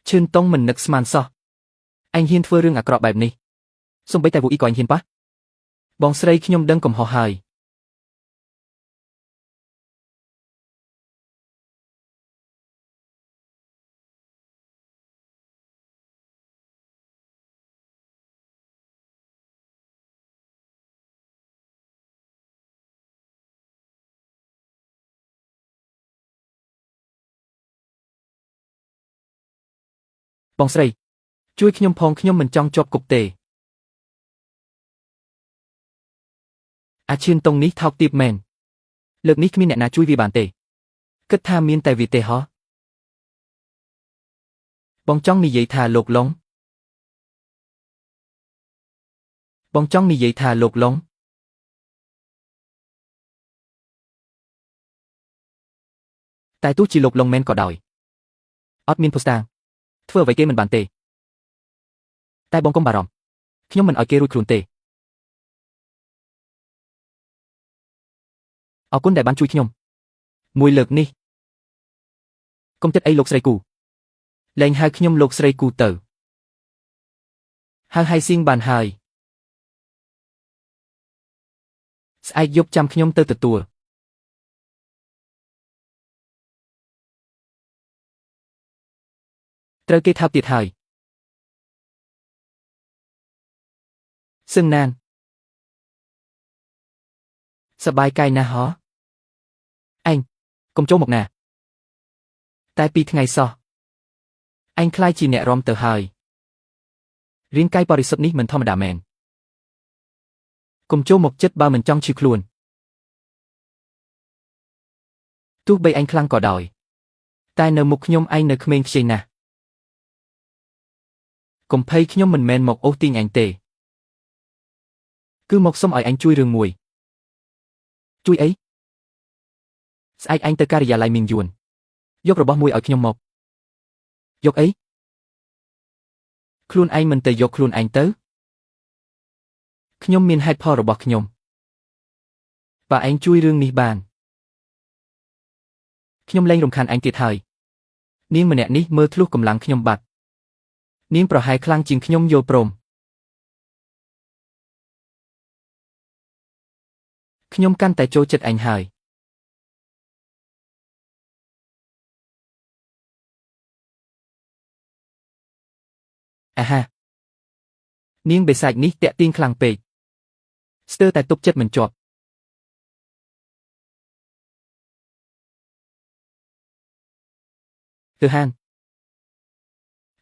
ឈឿនតុងមិននឹកស្មានសោះអញហ៊ានធ្វើរឿងអាក្រក់បែបនេះសូម្បីតែវូអ៊ីក៏អញហ៊ានប៉ះបងស្រីខ្ញុំដឹងកំហុសហើយបងស្រីជួយខ្ញុំផងខ្ញុំមិនចង់ជាប់គុកទេអាឈឿនតុងនេះថោកទាបមែនលើកនេះគ្មានអ្នកណាជួយវាបានទេគិតថាមានតែវាទេហ៎បងចង់និយាយថាលោកឡុងបងចង់និយាយថាលោកឡុងតែទោះជាលោកឡុងមែនក៏ដោយអត់មានភស្តុតាងធ្វើអ្វីគេមិនបានទេតែបងកុំបារម្ភខ្ញុំមិនឲ្យគេរួចខ្លួនទេអរគុណដែលបានជួយខ្ញុំមួយលើកនេះកុំចិត្តអីលោកស្រីគូលែងហៅខ្ញុំលោកស្រីគូទៅហៅហៃស៊ីងបានហើយស្អែកយប់ចាំខ្ញុំទៅទទួលត្រូវគេថើបទៀតហើយសឹងណានសប្បាយកាយណាស់ហ៎អញកុំចូលមកណាតែពីថ្ងៃសោះអញខ្លាយជាអ្នករំទៅហើយរាងកាយបរិសុទ្ធនេះមិនធម្មតាមែនកុំចូលមកចិត្តបើមិនចង់ឈឺខ្លួនទោះបីអញខ្លាំងក៏ដោយតែនៅមុខខ្ញុំឯងនៅក្មេងខ្ចីណាស់កុំភ័យខ្ញុំមិនមែនមកអូសទាញអញទេគឺមកសុំឲ្យអញជួយរឿងមួយជួយអីស្អែកអញទៅការិយាល័យមីងយួនយករបស់មួយឲ្យខ្ញុំមកយកអីខ្លួនឯងមិនទៅយកខ្លួនឯងទៅខ្ញុំមានហេតុផលរបស់ខ្ញុំបើឯងជួយរឿងនេះបានខ្ញុំលែងរំខានឯងទៀតហើយនាងម្នាក់នេះមើលធ្លុះកម្លាំងខ្ញុំបាត់នាងប្រហែលខ្លាំងជាងខ្ញុំយល់ព្រមខ្ញុំកាន់តែចូលចិត្តឯងហើយអាហានាងបិសាចនេះតាក់ទាញខ្លាំងពេកស្ទើរតែទប់ចិត្តមិនជាប់គឺហាន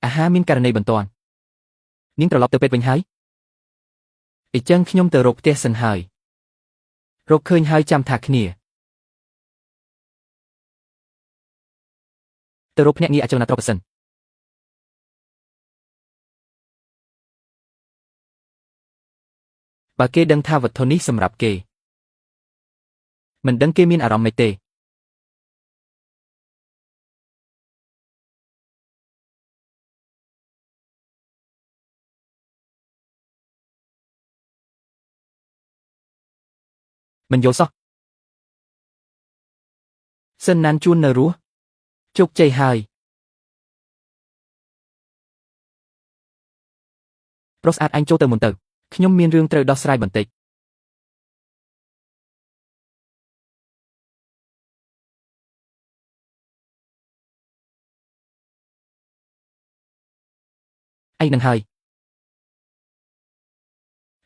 អាហាមានករណីបន្ទាន់នាងត្រឡប់ទៅពេទ្យវិញហើយអ៊ីចឹងខ្ញុំទៅរកផ្ទះសិនហើយរកឃើញហើយចាំថាគ្នាទៅរកភ្នាក់ងារអចលនទ្រព្យសិនបើគេដឹងថាវត្ថុនេះសម្រាប់គេមិនដឹងគេមានអារម្មណ៍ម៉េចទេមិនយល់សោះសិនណានជួននៅរស់ជោគជ័យហើយប្រុសស្អាតអញចូលទៅមុនទៅខ្ញុំមានរឿងត្រូវដោះស្រាយបន្តិចឯងនឹងហើយ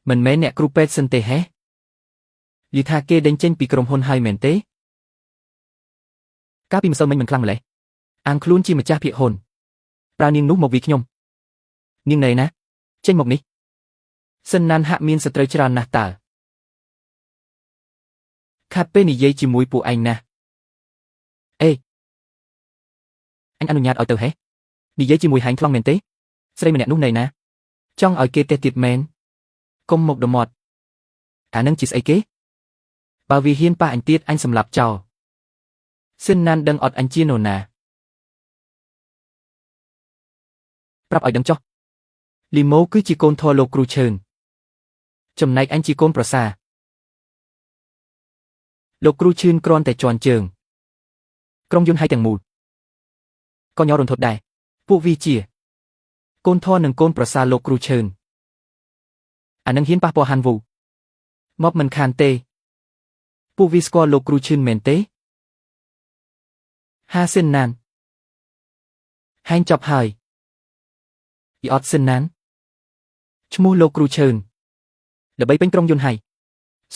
មិនមែនអ្នកគ្រូពេទ្យសិនទេហេយីថាគេដេញចេញពីក្រុមហ៊ុនហើយមែនទេកាលពីម្សិលមិញមិនខ្លាំងម្ល៉េះអាងខ្លួនជាម្ចាស់ភាគហ៊ុនប្រើនាងនោះមកវាខ្ញុំនាងណែណាចេញមកនេះសិនណានហាក់មានសត្រូវច្រើនណាស់តើខាត់ពេលនិយាយជាមួយពួកឯងណាស់អេអញអនុញ្ញាតឲ្យទៅហេនិយាយជាមួយហែងខ្លងមែនទេស្រីម្នាក់នោះណែណាចង់ឲ្យគេទេទៀតមែនកុំមកដមាត់អានឹងជាស្អីគេបើវាហ៊ានប៉ះអញទៀតអញសម្លាប់ចោលសិនណានដឹងអត់អញជានរណាប្រាប់ឲ្យដឹងចុះលីម៉ូគឺជាកូនធរលោកគ្រូឈើនចំណែកអញជាកូនប្រសា លោកគ្រូឈឿនគ្រាន់តែជន់ជើងក្រុងយន្តហៃទាំងមូលក៏ញ័ររន្ធត់ដែរពួកវាជាកូនធរនិងកូនប្រសាលោកគ្រូឈឿនអានឹងហ៊ានប៉ះពាល់ហាន់វូមកមិនខានទេពួកវាស្គាល់លោកគ្រូឈឿនមែនទេហាសិនណានហែងចប់ហើយយអត់សិនណានឈ្មោះលោកគ្រូឈឿនល្បីពេញក្រុងយន្តហៃ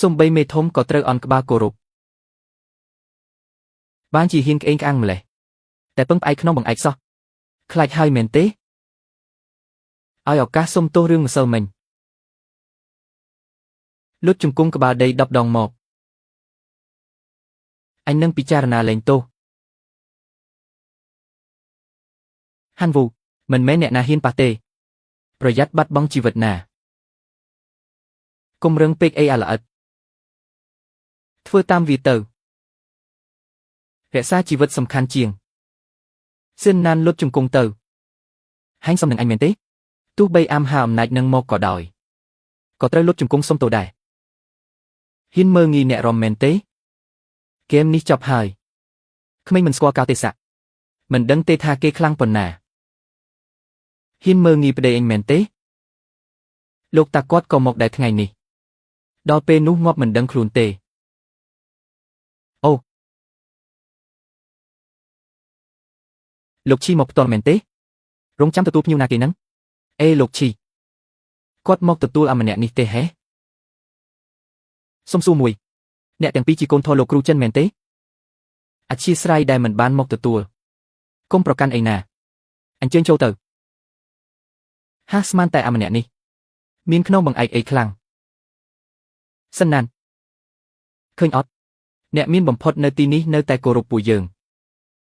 សំបីមេធំក៏ត្រូវអន់ក្បាលគោរពបានជាហ៊ានក្អេងក្អាងម្លេះតែពឹងផ្អែកក្នុងបង្អែកសោះខ្លាចហើយមែនទេឲ្យឱកាសសុំទោសរឿងម្សិលមិញលុតជង្គង់ក្បាលដី10ដងមកអញនឹងពិចារណាលែងទោសហាន់វូមិនមែនអ្នកណាហ៊ានប៉ះទេប្រយ័ត្នបាត់បង់ជីវិតណាកុំរឹងពេកអីអាល្អិតធ្វើតាមវាទៅរក្សាជីវិតសំខាន់ជាងសិនណានលុតជង្គង់ទៅហែងសំនឹងអញមែនទេទោះបីអាំហាអំណាចនឹងមកក៏ដោយក៏ត្រូវលុតជង្គង់សុំទោសដែរហ៊ានមើងងាយអ្នករំមែនទេហ្គេមនេះចប់ហើយក្មេងមិនស្គាល់កាលទេសៈមិនដឹងទេថាគេខ្លាំងប៉ុណ្ណាហ៊ានមើងងាយប្តីអញមែនទេលោកតាគាត់ក៏មកដែរថ្ងៃនេះដល់ពេលនោះងាប់មិនដឹងខ្លួនទេអូលោកឈីមកផ្ទាល់មែនទេរងចាំទទួលភ្ញៀវណាគេនឹងអេលោកឈីគាត់មកទទួលអាម្នាក់នេះទេហេសុំសួរមួយអ្នកទាំងពីរជាកូនធរលោកគ្រូចិនមែនទេអធិស្ឋានដែលមិនបានមកទទួលគុំប្រកាន់អីណាអញ្ជើញចូលទៅហាស្មានតែអាម្នាក់នេះមានក្នុងបង្អែកអីខ្លាំងសិនណានឃើញអត់អ្នកមានបំផុតនៅទីនេះនៅតែគោរពពួកយើង